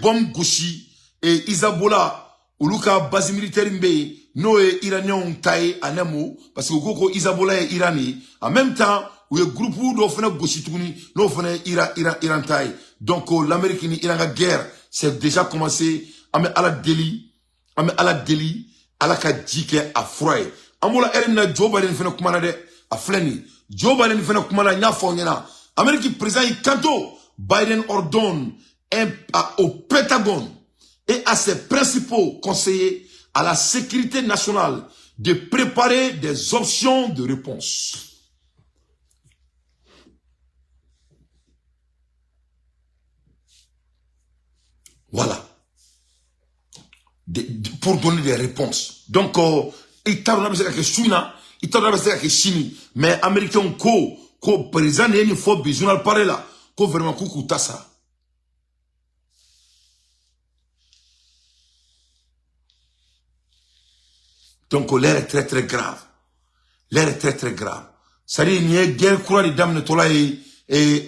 bombe gosi et Hezbollah olu ka base militaire min bɛ yen, n'o ye iraniyɛnw ta ye en un mot, parce que u ko ko Hezbollah ye Iran ye. En même temps, u ye groupe dɔw fana gosi tuguni, n'o fana ye Iran ta ye. Donc l'Amérique ni Iran ka guerre, c'est déjà commencé. An bɛ Ala deli, an bɛ Ala deli, Ala ka ji kɛ a fura ye. An b'o la heure min na, Joe Biden fana kumana dɛ, a filɛ nin ye. Joe Biden fana kumana, n y'a fɔ aw ɲɛna, Amérique président y'i kanto, Biden ordonne au Pentagone et à ses principaux conseillers à la sécurité nationale de préparer des options de réponse. Voilà. Pour donner des réponses. Donc, i t'a dɔn n'a bɛ se ka kɛ su in na, i t'a dɔn n'a bɛ se ka kɛ sini, mais américains ko président de ye nin fɔ bi journal parler la, ko vraiment k'u k'u ta sara. Donc l'heure est très très grave. L'heure est très très grave. C'est-à-dire nin ye guerre kura de daminɛtɔla ye,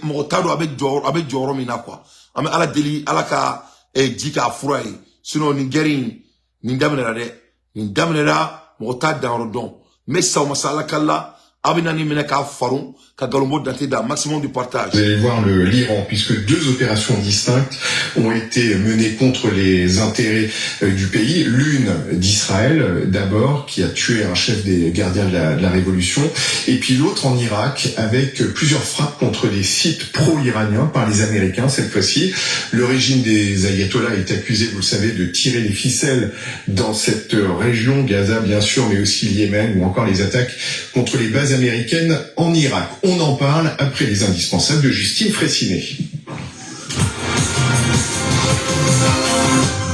mɔgɔ t'a dɔn a bɛ jɔyɔrɔ min na quoi. An bɛ Ala deli, Ala ka ji k'a fura ye. Sinon nin guerre in nin daminɛra dɛ. Nin daminɛra, mɔgɔ t'a danyɔrɔ dɔn. N bɛ sa o ma sa Ala kala, A bɛ na nin minɛ k'a faron ka nkalonbɔ dante da, maximum de partage. Vous allez voir l'Iran, puisque deux opérations distinctes ont été menées contre les intérêts du pays. L'une d'Israël, d'abord, qui a tué un chef des gardiens de la Révolution, et puis l'autre en Irak, avec plusieurs frappes contre des sites pro-iraniens par les Américains, cette fois-ci. Le régime des ayatollahs est accusé, vous le savez, de tirer les ficelles dans cette région, Gaza bien sûr, mais aussi le Yémen, ou encore les attaques contre les bases américaines en Irak. On en parle après les indispensables de Justine Fraissinet.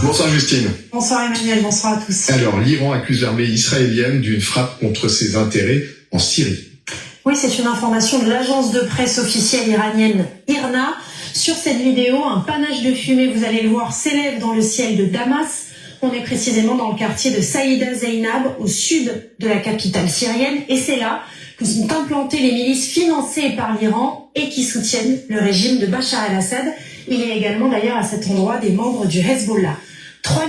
Bonsoir Justine. Bonsoir Emmanuel, bonsoir à tous. Alors, l'Iran accuse l'armée israélienne d'une frappe contre ses intérêts en Syrie. Oui, c'est une information de l'agence de presse officielle iranienne IRNA. Sur cette vidéo, un panache de fumée, vous allez le voir, s'élève dans le ciel de Damas. On est précisément dans le quartier de Saïda Zeynab, au sud de la capitale syrienne. Et c'est là que sont implantées les milices financées par l'Iran et qui soutiennent le régime de Bachar el-Assad. Il y a également d'ailleurs à cet endroit des membres du Hezbollah. Trois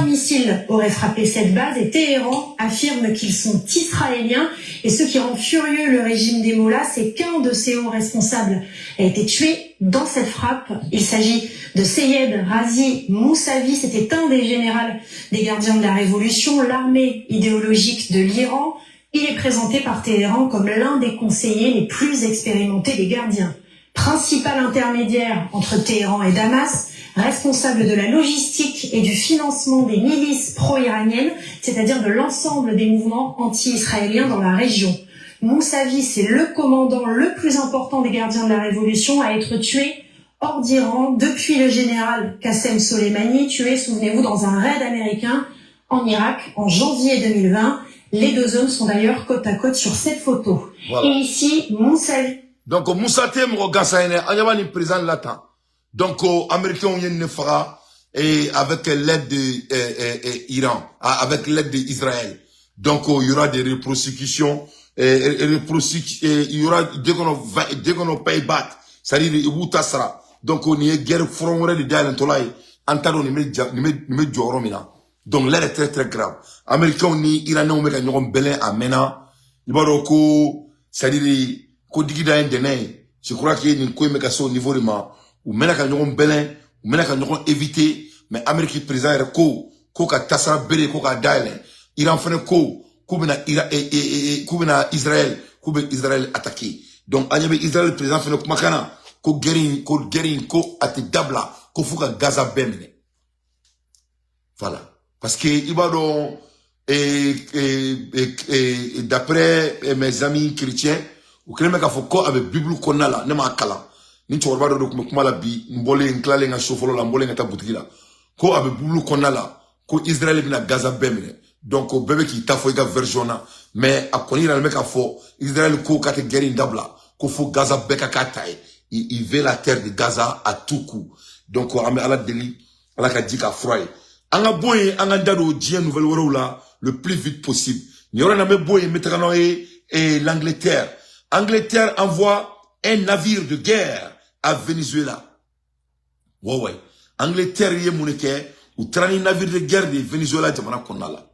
missiles auraient frappé cette base et Téhéran affirme qu'ils sont israéliens. Et ce qui rend furieux le régime des Mollahs, c'est qu'un de ses hauts responsables a été tué dans cette frappe. Il s'agit de Seyed Razi Moussavi. C'était un des généraux des gardiens de la Révolution, l'armée idéologique de l'Iran. Il est présenté par Téhéran comme l'un des conseillers les plus expérimentés des gardiens. Principal intermédiaire entre Téhéran et Damas, responsable de la logistique et du financement des milices pro-iraniennes, c'est-à-dire de l'ensemble des mouvements anti-israéliens dans la région. Moussavi, c'est le commandant le plus important des gardiens de la Révolution à être tué hors d'Iran depuis le général Qassem Soleimani, tué, souvenez-vous, dans un raid américain en Irak en janvier 2020. Les deux hommes sont d'ailleurs côte à côte sur cette photo. Voilà. Et ici, Moussavi. Donc Moussa tɛ mɔgɔ gansan ye dɛ, an ɲɛ b'a nin président la tan. Donc américains ye nin faga et avec l'aide de Iran, ah, avec l'aide de Israël. Donc il y aura des répercussions, il y aura dès qu'on pay back, c'est-à-dire i b'u ta sara. Donc nin ye guerre front wɛrɛ de dayɛlɛntɔla ye, an t'a dɔn nin bɛ jɔ yɔrɔ min na. Donc l'heure est très très grave. Américains ni Iraniens bɛ ka ɲɔgɔn bɛlɛn a mɛnna. I b'a dɔn ko, c'est-à-dire ko digida ye dɛnɛ ye. Je crois que nin ko in bɛ ka se o niveau de ma. U mɛna ka ɲɔgɔn bɛlɛn, u mɛna ka ɲɔgɔn éviter, mais Amérique président yɛrɛ ko ko ka tasara bere ko k'a dayɛlɛ. Iran fɛnɛ ko k'u bɛna Ira k'u bɛna Israël, k'u bɛ Israël attaquer. Donc an ɲɛ bɛ Israël président fɛnɛ kumakan na ko guerre in ko a tɛ dabila ko f'u ka Gaza bɛɛ minɛ. Voilà. Parce que i b'a dɔn, d'après mes amis chrétiens, u kɛlen bɛ k'a fɔ ko a bɛ Bible kɔnɔna la, ne m'a kalan. Ni cɛkɔrɔba dɔ de tun bɛ kuma la bi, n bɔlen, n tilalen n ka so fɔlɔ la, n bɔlen ka taa butigi la, ko a bɛ Bible kɔnɔna la ko Israël bɛna Gaza bɛɛ minɛ. Donc o bɛɛ bɛ k'i ta fɔ i ka version na, mais a kɔni yiralen bɛ k'a fɔ Israël ko k'a tɛ guerre in dabila ko fo Gaza bɛɛ ka k'a ta ye. Il veut la terre de Gaza à tout coup. Donc an bɛ Ala deli, Ala ka ji k'a fura ye. An ka bɔ yen, an ka da don diɲɛ nouvelle wɛrɛw la le plus vite possible. Nin yɔrɔ in na, n bɛ bɔ yen, n bɛ taga n'aw ye l'Angleterre. Angleterre envoie un navire de guerre à Venezuela. Ouais. Angleterre ye mun de kɛ? U taara ni navire de guerre de Venezuela jamana kɔnɔna la.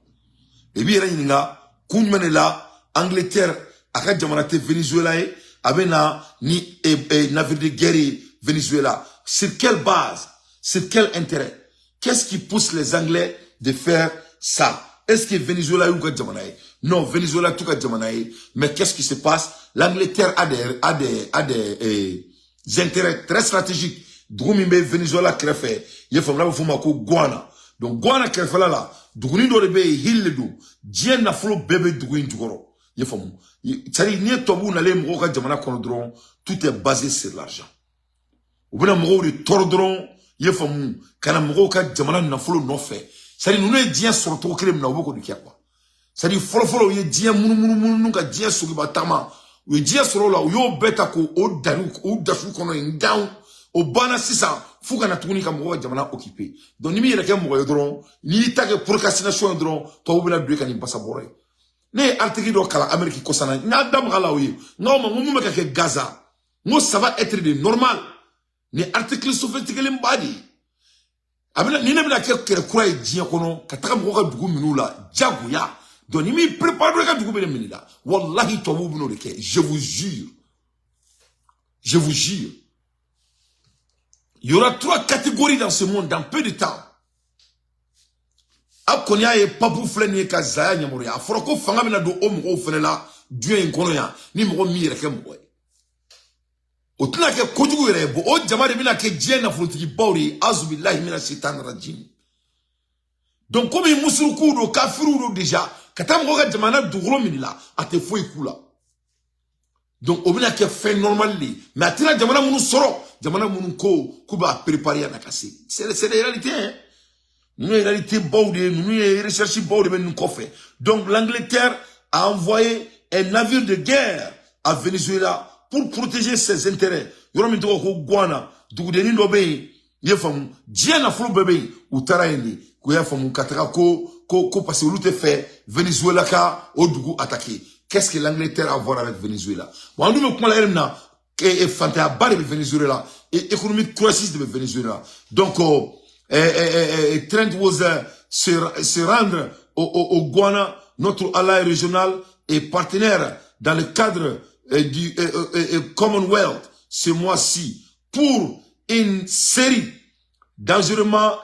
I b'i yɛrɛ ɲininka kun jumɛn de la Angleterre, a ka jamana tɛ Venezuela ye, a bɛ na ni navire de guerre ye Venezuela? Sur quelle base? Sur quel intérêt? Qu'est-ce qui pousse les Anglais de faire ça? Est-ce que Venezuela y'u ka jamana ye? Non, Venezuela t'u ka jamana ye. Mais qu'est-ce qui se passe? L'Angleterre a des intérêts très stratégiques. Dugu min bɛ Venezuela kɛrɛfɛ, i ye faamu, n'a bɛ f'o ma ko Guyana. Donc Guyana kɛrɛfɛla la, duguni dɔ de bɛ yen, île de don. Diɲɛ nafolo bɛɛ bɛ dugu in jukɔrɔ. I ye faamu? C'est-à-dire n'i ye tubabuw nalen mɔgɔw ka jamana kɔnɔ dɔrɔn, tout est basé sur l'argent. U bɛna mɔgɔw de tɔɔrɔ dɔrɔn, i ye faamu, ka na mɔgɔw ka jamana nafolo nɔfɛ. C'est-à-dire ninnu ye diɲɛ sɔrɔ cogo kelen min na, u bɛ k'o de kɛ quoi. C'est-à-dire fɔlɔfɔlɔ, u ye diɲɛ munumunu munumunu ka diɲɛ sogiba taama, u ye diɲɛ sɔrɔ o la, u y'o bɛɛ ta k'o dari o dasu kɔnɔ yen down. O banna sisan, f'u ka na tuguni ka mɔgɔw ka jamana occuper. Donc n'i m'i yɛrɛ kɛ mɔgɔ ye dɔrɔn, n'i y'i ta kɛ procrastination ye dɔrɔn, tubabu bɛna don i ka nin basa bɔrɔ ye. Ne ye article dɔ kalan Amérique kɔsana, n y'a da maga la o ye. N k'aw ma, n ko mun bɛ ka kɛ Gaza, n ko ça va être de normal. Nin article sophistiqué ba de ye. A bɛna ni ne bɛna kɛ kɛlɛ kura ye diɲɛ kɔnɔ ka taga mɔgɔw ka dugu minnu la jagoya. Donc ni m'i préparé dɔrɔn, i ka dugu bɛ minɛ la. Wallahi, tubabuw bɛn'o de kɛ, je vous jure, je vous jure. Il y aura trois catégories dans ce monde dans peu de temps. A kɔni y'a ye, papu filɛ nin ye ka zaya ɲamaruya. A fɔra ko fanga bɛna don o mɔgɔw fɛnɛ la diɲɛ in kɔnɔ yan. Ni mɔgɔ min yɛrɛ kɛ mɔgɔ ye, o tɛna kɛ kojugu yɛrɛ ye. Bɔn, o jama de bɛna kɛ diɲɛ nafolotigibaw de ye. Azubilahi mina shaitan rajim. Donc komi musurukuw don, kafiriw don déjà, ka taa mɔgɔw ka jamana dugukolo minɛ la, a tɛ foyi k'u la. Donc o bɛna kɛ fɛn normal de ye. Mais a tɛna jamana minnu sɔrɔ, jamana minnu ko k'u b'a préparer yan ka se, c'est des réalités, hein. Ninnu ye réalité baw de ye, ninnu ye recherche baw de bɛ ninnu kɔfɛ. Donc l'Angleterre a envoyé un navire de guerre à Venezuela pour protéger ses intérêts. Yɔrɔ min tɔgɔ ko Guana, dugudennin dɔ bɛ yen, i ye faamu, diɲɛ nafolo bɛɛ bɛ yen. U taara yen de k'u y'a faamu ka taga ko parce que olu tɛ fɛ Venezuela ka o dugu attaquer. Qu'est-ce que l'Angleterre a à voir avec Venezuela? Bon, an dun bɛ kuma la yɛrɛ min na, fantanyaba de bɛ Venezuela et économique crisis de bɛ Venezuela. Donc Trent was se rendre au Guyana, notre allié régional et partenaire dans le cadre du Commonwealth ce mois-ci pour une série d'engagements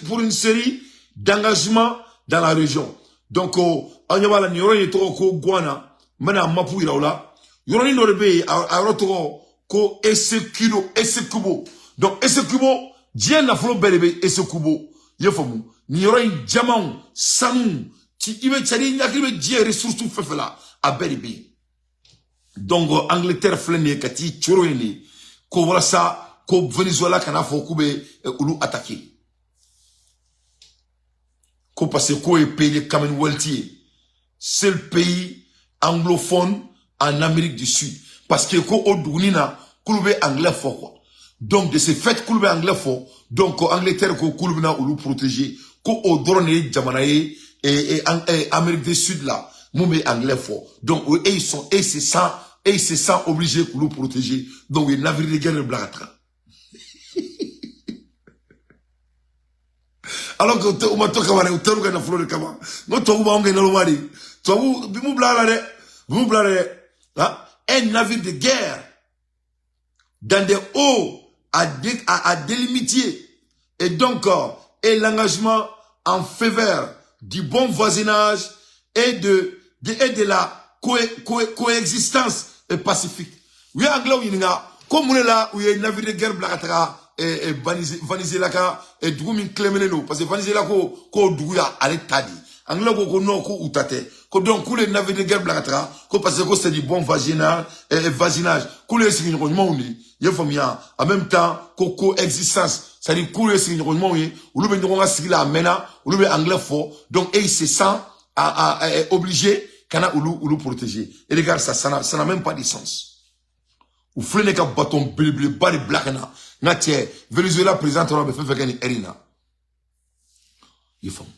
pour une série d'engagements dans la région. Donc an ɲɛ b'a la, nin yɔrɔ in tɔgɔ ko Guyana. N bɛna map yira aw la. Yɔrɔnin dɔ de bɛ yen, a yɔrɔ tɔgɔ ko Essequibo, Essequibo. Donc Essequibo, diɲɛ nafolo bɛɛ de bɛ Essequibo, i ye faamu. Nin yɔrɔ in, jamaw, sanu, ci i bɛ, c'est à dire i hakili bɛ diɲɛ ressource fɛn fɛn la, a bɛɛ de bɛ yen. Donc Angleterre filɛ nin ye ka t'i coro yen de ko walasa ko Venezuela kana fɔ k'u bɛ olu attaquer, ko parce que k'o ye pays de Commonwealth ye, seul pays anglophone en Amérique du Sud, parce que ko o duguni na k'olu bɛ anglais fɔ quoi. Donc de ce fait k'olu bɛ anglais fɔ, donc Angleterre ko k'olu bɛna olu protéger, ko o dɔrɔn de ye jamana ye Amérique du Sud la mun bɛ anglais fɔ. Donc et ils sont et se sent et ils se sent obligés k'olu protéger. Donc u ye navire de guerre de bila ka taga, alors que u ma to kama dɛ, u taar'u ka nafolo de kama. N ko tubabu b'anw kɛ naloma de. Tubabu bi m'u bila a la dɛ, bi m'u bila dɛ. Ah, un navire de guerre dans des eaux à délimiter et donc et l'engagement en faveur du bon voisinage et de la coexistence pacifique. U ye anglais ɲininka ko mun de la u ye navire de guerre bila ka taga Venezuela ka dugu min tilemenen don, parce que Venezuela ko k'o dugu y'ale ta de ye. Anglais ko ko non, ko u ta tɛ, ko donc k'olu ye navire de guerre bila ka taga ko parce que ko c'est du bon voisinage, k'olu ye sigiɲɔgɔn ɲumanw de ye, i ye faamuya. En même temps ko coexistence, c'est à dire k'olu ye sigiɲɔgɔn ɲumanw ye, olu bɛ ɲɔgɔn ka sigi la a mɛnna, olu bɛ anglais fɔ. Donc et ils se sent obligé ka na olu protéger. Et regarde, ça ça n'a même pas de sens. U filɛ ne ka bateau belebeleba de bila ka na. N ka cɛ, Venezuela président tɔrɔ bɛ fɛn fɛn kɛ nin heure in na, i faamu.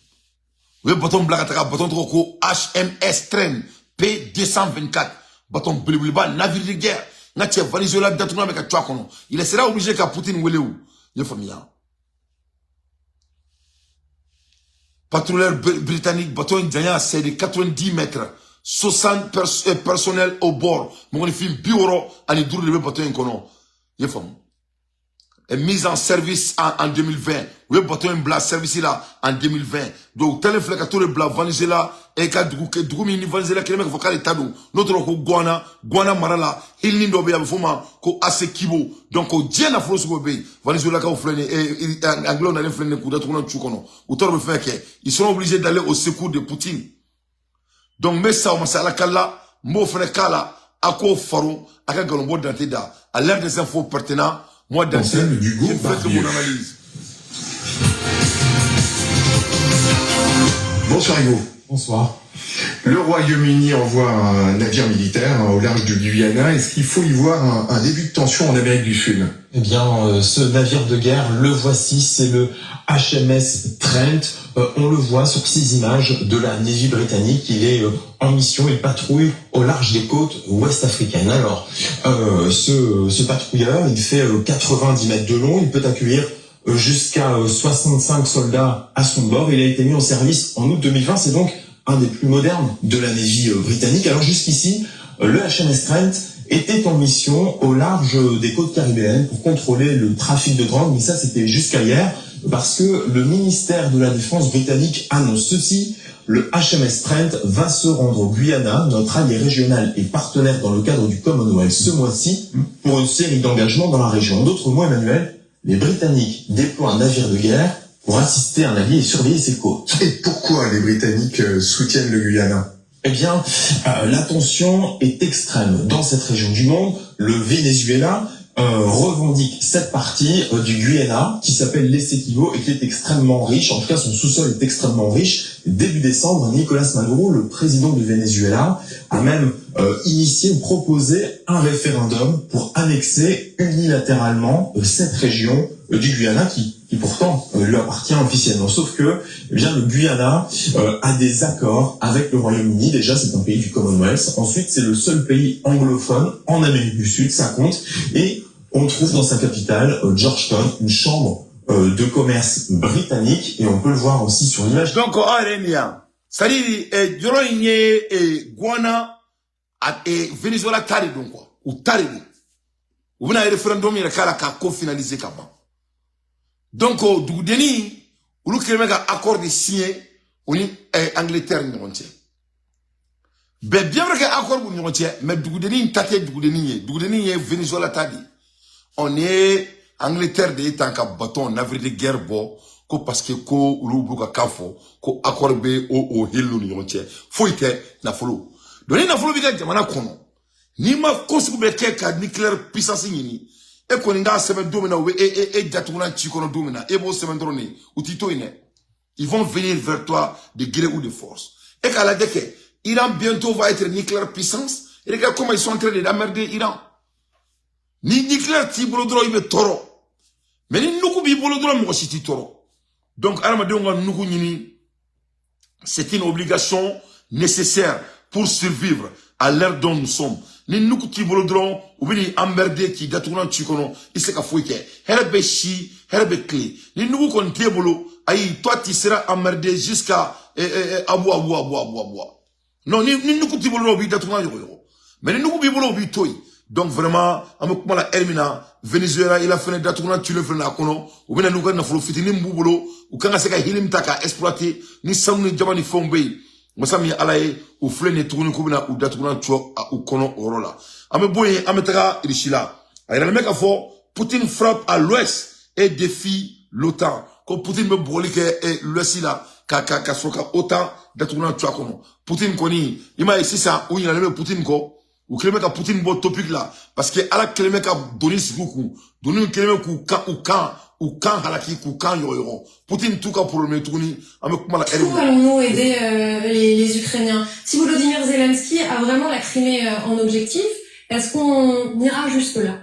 U ye bateau bila ka taga, bateau tɔgɔ ko HMS Trent P224, bateau belebeleba, navire de guerre. N ka cɛ, Venezuela datugulan bɛ ka to a kɔnɔ. Il sera obligé ka Poutine wele o, i ye faamuya. Patrouilleur britannique, bateau in janya c'est de 90 mètres, 60 personnels au bord, mɔgɔninfin 65 de bɛ bateau in kɔnɔ, i ye faamu. Est mise en service en 2020. U ye bateau in bila service la en 2020. Donc u taalen filɛ ka t'o de bila Venezuela e ka dugu, dugu min ni Venezuela kelen bɛ k'a fɔ k'ale ta don, n'o tɔgɔ ko Guyana. Guyana mara la, hilinin dɔ bɛ yen, a bɛ f'o ma ko Essequibo. Donc o diɲɛ nafolo sugu bɛ yen. Venezuelakaw filɛ nin ye, anglais nalen filɛ nin ye k'u datugu cu kɔnɔ, u t'a dɔn u bɛ fɛn kɛ. Ils seront obligés d'aller au secours de Poutine. Donc n bɛ sa o ma se ala kala, n b'o fana k'a la, a k'o faro a ka nkalonbɔ dante da à l'heure des infos pertinents. Moi, Dante, je ne fais que mon analyse. Bonsoir Hugo. Bonsoir. Le Royaume-Uni envoie un navire militaire au large du Guyana. Est-ce qu'il faut y voir un début de tension en Amérique du Sud? Eh bien, ce navire de guerre, le voici, c'est le HMS Trent. On le voit sur ces images de la Navy britannique. Il est en mission, il patrouille au large des côtes ouest-africaines. Alors, ce patrouilleur, il fait 90 mètres de long, il peut accueillir jusqu'à 65 soldats à son bord. Il a été mis en service en août 2020. C'est donc un des plus modernes de la Navy britannique. Alors jusqu'ici, le HMS Trent était en mission au large des côtes caribéennes pour contrôler le trafic de drogue, mais ça, c'était jusqu'à hier, parce que le ministère de la Défense britannique annonce ceci: le HMS Trent va se rendre au Guyana, notre allié régional et partenaire dans le cadre du Commonwealth, ce mois-ci, pour une série d'engagements dans la région. En d'autres mots, Emmanuel, les Britanniques déploient un navire de guerre pour assister un allié et surveiller ses côtes. Et pourquoi les Britanniques soutiennent le Guyana? Eh bien, la tension est extrême dans cette région du monde. Le Venezuela revendique cette partie du Guyana qui s'appelle l'Essequibo et qui est extrêmement riche. En tout cas, son sous-sol est extrêmement riche. Début décembre, Nicolas Maduro, le président du Venezuela, a même initié ou proposé un référendum pour annexer unilatéralement cette région du Guyana qui pourtant lui appartient officiellement. Sauf que, eh bien, le Guyana a des accords avec le Royaume-Uni. Déjà, c'est un pays du Commonwealth. Ensuite, c'est le seul pays anglophone en Amérique du Sud, ça compte. Et on trouve dans sa capitale, Georgetown, une chambre de commerce britannique. Et on peut le voir aussi sur l'image. Donc aw yɛrɛ nin yan, c'est à dire yɔrɔ in ye Guyana a Venezuela ta de don quoi, u ta de don. U bɛna référendum yɛrɛ k'a la k'a ko finaliser ka ban. Donc dugudenni olu kɛlen bɛ ka accord de signer u ni Angleterre ni ɲɔgɔn cɛ bɛɛ. Bien vrai que accord b'u ni ɲɔgɔn cɛ, mais dugudenni ta tɛ dugudenni ye, dugudenni ye Venezuela ta de ye. Ɔ nin ye Angleterre de ye tan ka bateau, navire de guerre bɔ ko parce que ko olu b'u ka kan fɔ ko accord bɛ o hiliw ni ɲɔgɔn cɛ. Foyi tɛ, nafolo. Donc ni nafolo b'i ka jamana kɔnɔ, n'i ma ko sugu bɛɛ kɛ ka nucléaire puissance ɲini, e kɔni k'a sɛbɛn don min na u bɛ e datugulan ci kɔnɔ don min na, e b'o sɛbɛn dɔrɔn de, u t'i to yen dɛ. Ils vont venir vers toi de gré ou de force. E k'a lajɛ kɛ Iran bientôt va être nucléaire puissance. Et regarde comment ils sont en train de d'emmerder Iran. Ni nucléaire t'i bolo dɔrɔn, i bɛ tɔɔrɔ, mais ni nuku b'i bolo dɔrɔn, mɔgɔ si t'i tɔɔrɔ. Donc adamadenw ka nuku ɲini, c'est une obligation nécessaire pour survivre à l'ère dont nous sommes. Ni nuku t'i bolo dɔrɔn, u bɛ n'i emmerder k'i datugulan ci kɔnɔ, i tɛ se ka foyi kɛ. Hɛrɛ bɛ si, hɛrɛ bɛ tile. Ni nuku kɔni t'e bolo, ayi, toi, tu seras emmerdé jusqu'à abu abu abu abu abu. Non, ni nuku t'i bolo dɔrɔn, u b'i datugulan yɔgɔyɔgɔ, mais ni nuku b'i bolo, u b'i to yen. Donc vraiment, an bɛ kuma la heure min na, Venezuela ila fɛnɛ datugulan cilen filɛ a kɔnɔ. U bɛna n'u ka nafolo fitinin min b'u bolo, u kan ka se ka hili min ta k'a exploiter ni sanu ni jama ni fɛnw bɛ yen, masa min ye Ala ye, u filɛ nin ye tuguni k'u bɛna u datugulan cɔ u kɔnɔ o yɔrɔ la. An bɛ bɔ yen, an bɛ taga Russie la. A yiralen bɛ k'a fɔ Poutine frappe à l'ouest et défie l'OTAN, ko Poutine bɛ bugɔli kɛ l'ouest la ka sɔrɔ ka OTAN datugulan cɔ a kɔnɔ. Poutine kɔni, i m'a ye sisan, u ɲinalen bɛ Poutine kɔ, u kɛlen bɛ ka Poutine bɔ topic la parce que Ala kɛlen bɛ ka doni sigi u kun, doni kɛlen bɛ k'u kan u kan halaki, k'u kan yɔgɔyɔgɔ. Poutine t'u ka problème ye tuguni. An bɛ kuma la heure Où allons-nous aider les Ukrainiens? Si Volodymyr Zelensky a vraiment la Crimée en objectif, est-ce qu'on ira jusque-là?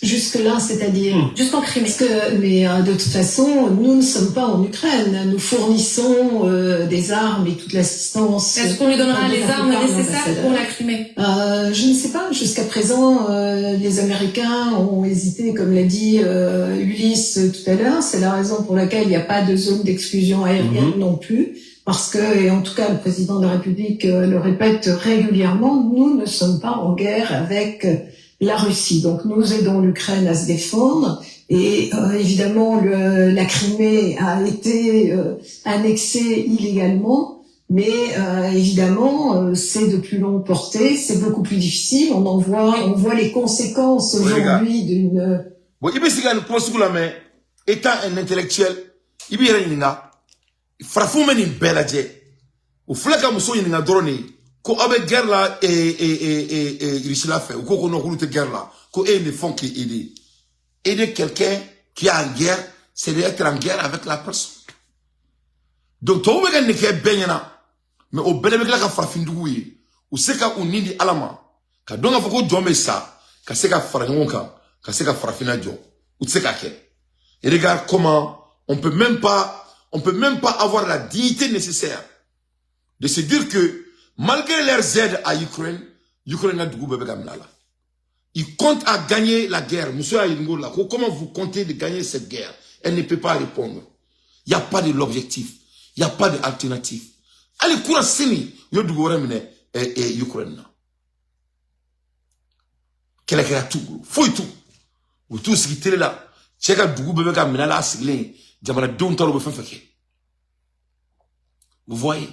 Jusque-là, c'est-à-dire? Jusqu'en Crimée. Parce que, mais de toute façon, nous ne sommes pas en Ukraine. Nous fournissons des armes et toute l'assistance. Est-ce qu'on lui donnera les armes par nécessaires pour la Crimée? Je ne sais pas. Jusqu'à présent, les Américains ont hésité, comme l'a dit Ulysse tout à l'heure. C'est la raison pour laquelle il n'y a pas de zone d'exclusion aérienne non plus. Parce que, et en tout cas, le président de la République le répète régulièrement, nous ne sommes pas en guerre avec la Russie. Donc nous aidons l'Ukraine à se défendre. Et évidemment, la Crimée a été annexée illégalement. Mais évidemment, c'est de plus longue portée, c'est beaucoup plus difficile. On voit les conséquences aujourd'hui d'une. Bon, i bɛ sigi ka nin kuma sugu lamɛn, étant un intellectuel, i b'i yɛrɛ ɲininka. Farafinw bɛ nin bɛɛ lajɛ, u filɛ ka muso ɲininka dɔrɔn de ko aw bɛ guerre la Russie la fɛ. U ko non, k'olu tɛ guerre la, ko e ne font que aider. Aider quelqu'un qui est en guerre, c'est d'être en guerre avec la personne. Donc tubabu bɛ ka nin kɛ bɛɛ ɲɛna, mais o bɛɛ de bɛ tila ka farafindugu ye u se ka u nin di Ala ma ka dɔn k'a fɔ ko jɔn bɛ sa ka se ka fara ɲɔgɔn kan ka se ka farafinna jɔ, u tɛ se k'a kɛ. Et regarde comment on peut même pas avoir la dignité nécessaire de se dire que malgré leurs aides à Ukraine, Ukraine ka dugu bɛɛ bɛ ka minɛ a la. Ils comptent à gagner la guerre. Muso y'a ɲininka o la ko comment vous comptez de gagner cette guerre? Elle ne peut pas répondre. Il n'y a pas de l'objectif. Il n'y a pas d'alternative. Allez, courant sini, yo dugu wɛrɛ minɛ Ukraine na. Kɛlɛ kɛra t'u bolo, foyi t'u. U t'u sigi télé la. Cɛ ka dugu bɛɛ bɛ ka minɛ la a sigilen. Jamanadenw t'a dɔn u bɛ fɛn fɛn kɛ. Vous voyez?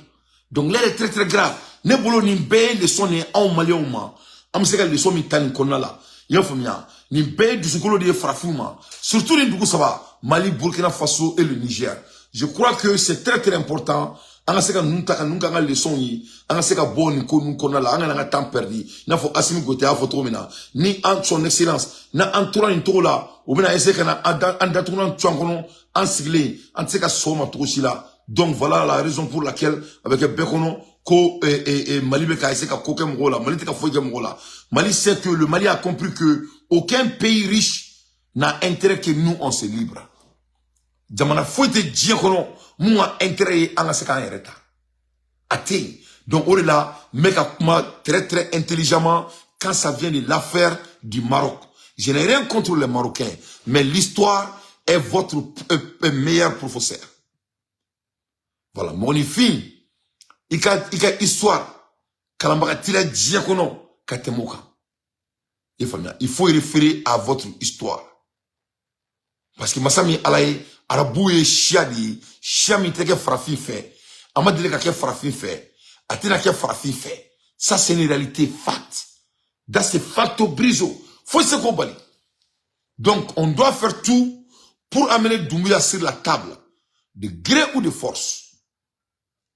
Donc l'heure est très très grave. Ne bolo nin bɛɛ ye leçon de ye anw maliyɛnw ma. An bɛ se ka leçon min ta nin kɔnɔna la. I y'a faamuya? Nin bɛɛ ye dusukolo de ye farafinw ma. Surtout nin dugu saba, Mali, Burkina Faso et le Niger. Je crois que c'est très très important. An ka se ka ninnu ta ka ninnu k'an ka leçon ye, an ka se ka bɔ nin ko ninnu kɔnɔna la, an kana an ka temps perdu. I n'a fɔ Assimi Goïta y'a fɔ cogo min na, ni an son excellence, na an tora nin cogo la, u bɛna essayer ka na an datugulan tu an kɔnɔ, an sigilen, an tɛ se ka sɔn o ma cogo si la. Donc voilà la raison pour laquelle a bɛ kɛ bɛɛ kɔnɔ ko Mali bɛ ka essayer ka ko kɛ mɔgɔw la. Mali tɛ ka foyi kɛ mɔgɔw la. Mali sait que le Mali a compris que aucun pays riche n'a intérêt que nous on se libre. Jamana foyi tɛ diɲɛ kɔnɔ mun ka intérêt ye an ka se k'an yɛrɛ ta. A tɛ yen. Donc o de la n bɛ ka kuma très très intelligemment quand ça vient de l'affaire du Maroc. Je n'ai rien contre les Marocains, mais l'histoire est votre meilleur professeur. Voilà, mɔgɔninfin i ka histoire kalanbaga t'i la diɲɛ kɔnɔ ka tɛmɛ o kan. I faamuya? Il faut référer à votre histoire. Parce que masa min Ala ye, arabu ye siya de ye, siya min tɛ kɛ farafin fɛ, a ma deli ka kɛ farafin fɛ, a tɛna kɛ farafin fɛ. Ça c'est une réalité fact. That's c'est facto briso. Foyi se k'o bali. Donc on doit faire tout pour amener Doumbouya sur la table, de gré ou de force.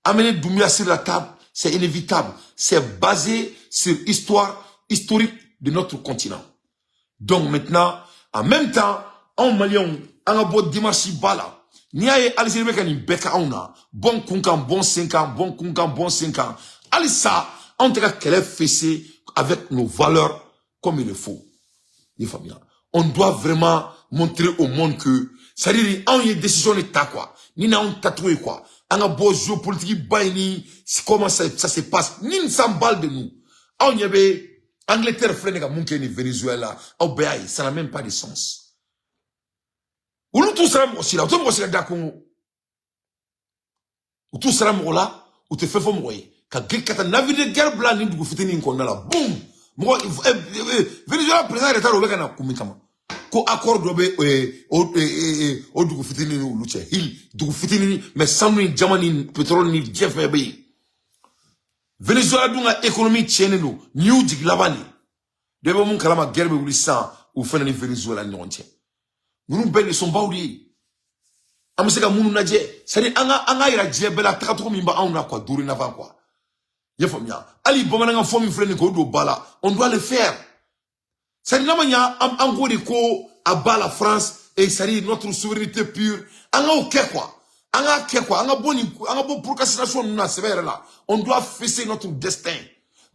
Amener Doumbouya sur la table, c'est inévitable. C'est basé sur l'histoire historique de notre continent. Donc maintenant, en même temps, anw maliyɛnw, an ka bɔ dimanche ba la. N'i y'a ye Algérie bɛ ka nin bɛɛ kɛ anw na, bɔn kun kan, bɔn sen kan, bɔn kun kan, bɔn sen kan, halisa anw tɛ ka kɛlɛ fesser avec nos valeurs comme il le faut. I faamuya? On doit vraiment montrer au monde que, c'est-à-dire anw ye décision de ta quoi, ni n'anw tacogo ye quoi, an ka bɔ géopolitique ba in ni comment ça se passe, ni nin s'emballe de nous. Anw ɲɛ bɛ Angleterre filɛ nin ka mun kɛ ni Venezuela, aw bɛɛ y'a ye, ça n'a même pas de sens. Olu t'u sara mɔgɔ si la, u tɛ mɔgɔ si ka da kungo, u t'u sara mɔgɔ la, u tɛ fɛn fɔ mɔgɔ ye ka ka taa navire de guerre bila nin dugu fitinin in kɔnɔna la. Boum, mɔgɔ Venezuela président yɛrɛ t'a dɔn o bɛ ka na kun min kama, ko accord dɔ bɛ o dugu fitinin ni olu cɛ. Hil dugu fitinin, mais sanu ni jama ni pétrole ni diɲɛ fɛn bɛ yen. Venezuela dun ka économie tiɲɛnen don, nin y'u jigi laban de ye. Dɔ bɛ mun kalama, guerre bɛ wuli sisan u fɛnɛ ni Venezuela ni ɲɔgɔn cɛ. Ninnu bɛɛ leçon baw de ye an bɛ se ka minnu lajɛ, c'est à dire an ka yira diɲɛ bɛɛ la tagacogo min b'anw na quoi, dorénavant quoi. I y'a faamuya? Hali bamanankan fɔ min filɛ nin k'o don ba la, on doit le faire. C'est à dire n'a ma ɲa an ko de ko à bas la France et c'est à dire notre souveraineté pure, an k'o kɛ quoi, an k'a kɛ quoi, an ka bɔ nin, an ka bɔ procrastination ninnu na sɛbɛ yɛrɛ la. On doit fesser notre destin.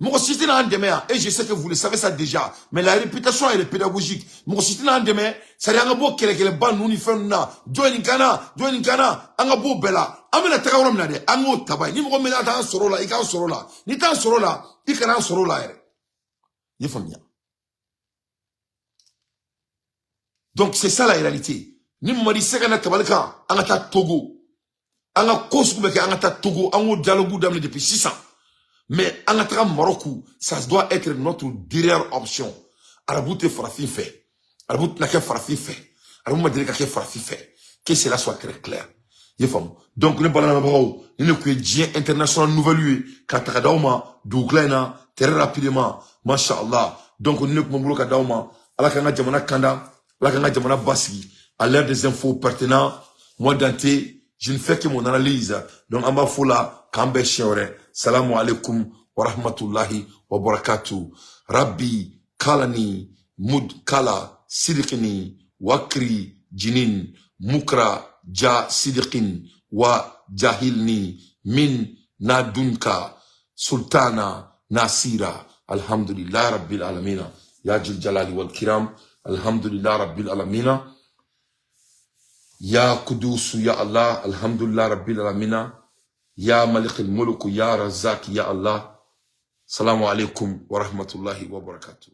Mɔgɔ si tɛna an dɛmɛ yan, et je sais que vous le savez ça déjà, mais la répétition elle est pédagogique. Mɔgɔ si tɛna an dɛmɛ, c'est à dire an ka bɔ kɛlɛkɛlɛba ninnu ni fɛn ninnu na, jɔn ye nin kan na, jɔn ye nin kan na, an ka bɔ o bɛɛ la. An bɛna taga yɔrɔ min na dɛ, an k'o taba ye. Ni mɔgɔ min t'an sɔrɔ o la, i k'an sɔrɔ o la. N'i t'an sɔrɔ o la, i kana an sɔrɔ o la yɛrɛ. I ye faamuya? Donc c'est ça la réalité. Ni Mamadi se ka na tabali kan, an ka taa Togo, an ka ko sugu bɛ kɛ, an ka taa Togo, an k'o dialogue daminɛ depuis sisan. Mais an ka taga Maroc, ça doit être notre dernière option. Arabu tɛ farafin fɛ, arabu tɛna kɛ farafin fɛ, arabu ma deli ka kɛ farafin fɛ. Que cela soit très clair. I ye faamu? Donc ne balimabagaw, ni ne kun ye diɲɛ international nouvelle ye ka taga d'aw ma dugukila in na très rapidement, masha Allah. Donc ni ne kun bɛ n bolo ka d'aw ma, Ala k'an ka jamana kanda, Ala k'an ka jamana basigi. À l'heure des infos pertinents, moi Dante, je ne fais que mon analyse. Donc an b'a fɔ la k'an bɛn siɲɛ wɛrɛ. Salamu alaikum wa rahmatullahi wa barakatuh. Rabbi kalani mud kala sidikini wakri jinin mukra ja sidikin wa jahilni min nadunka sultana nasira. Alhamdulillah rabbil alamina ya jil jalali wal kiram. Alhamdulillah rabbil alamina ya kudusu ya Allah. Alhamdulillah rabbil alamina ya malik al mulk ya razak ya Allah. Salamu alaikum wa rahmatullahi wa barakatuh.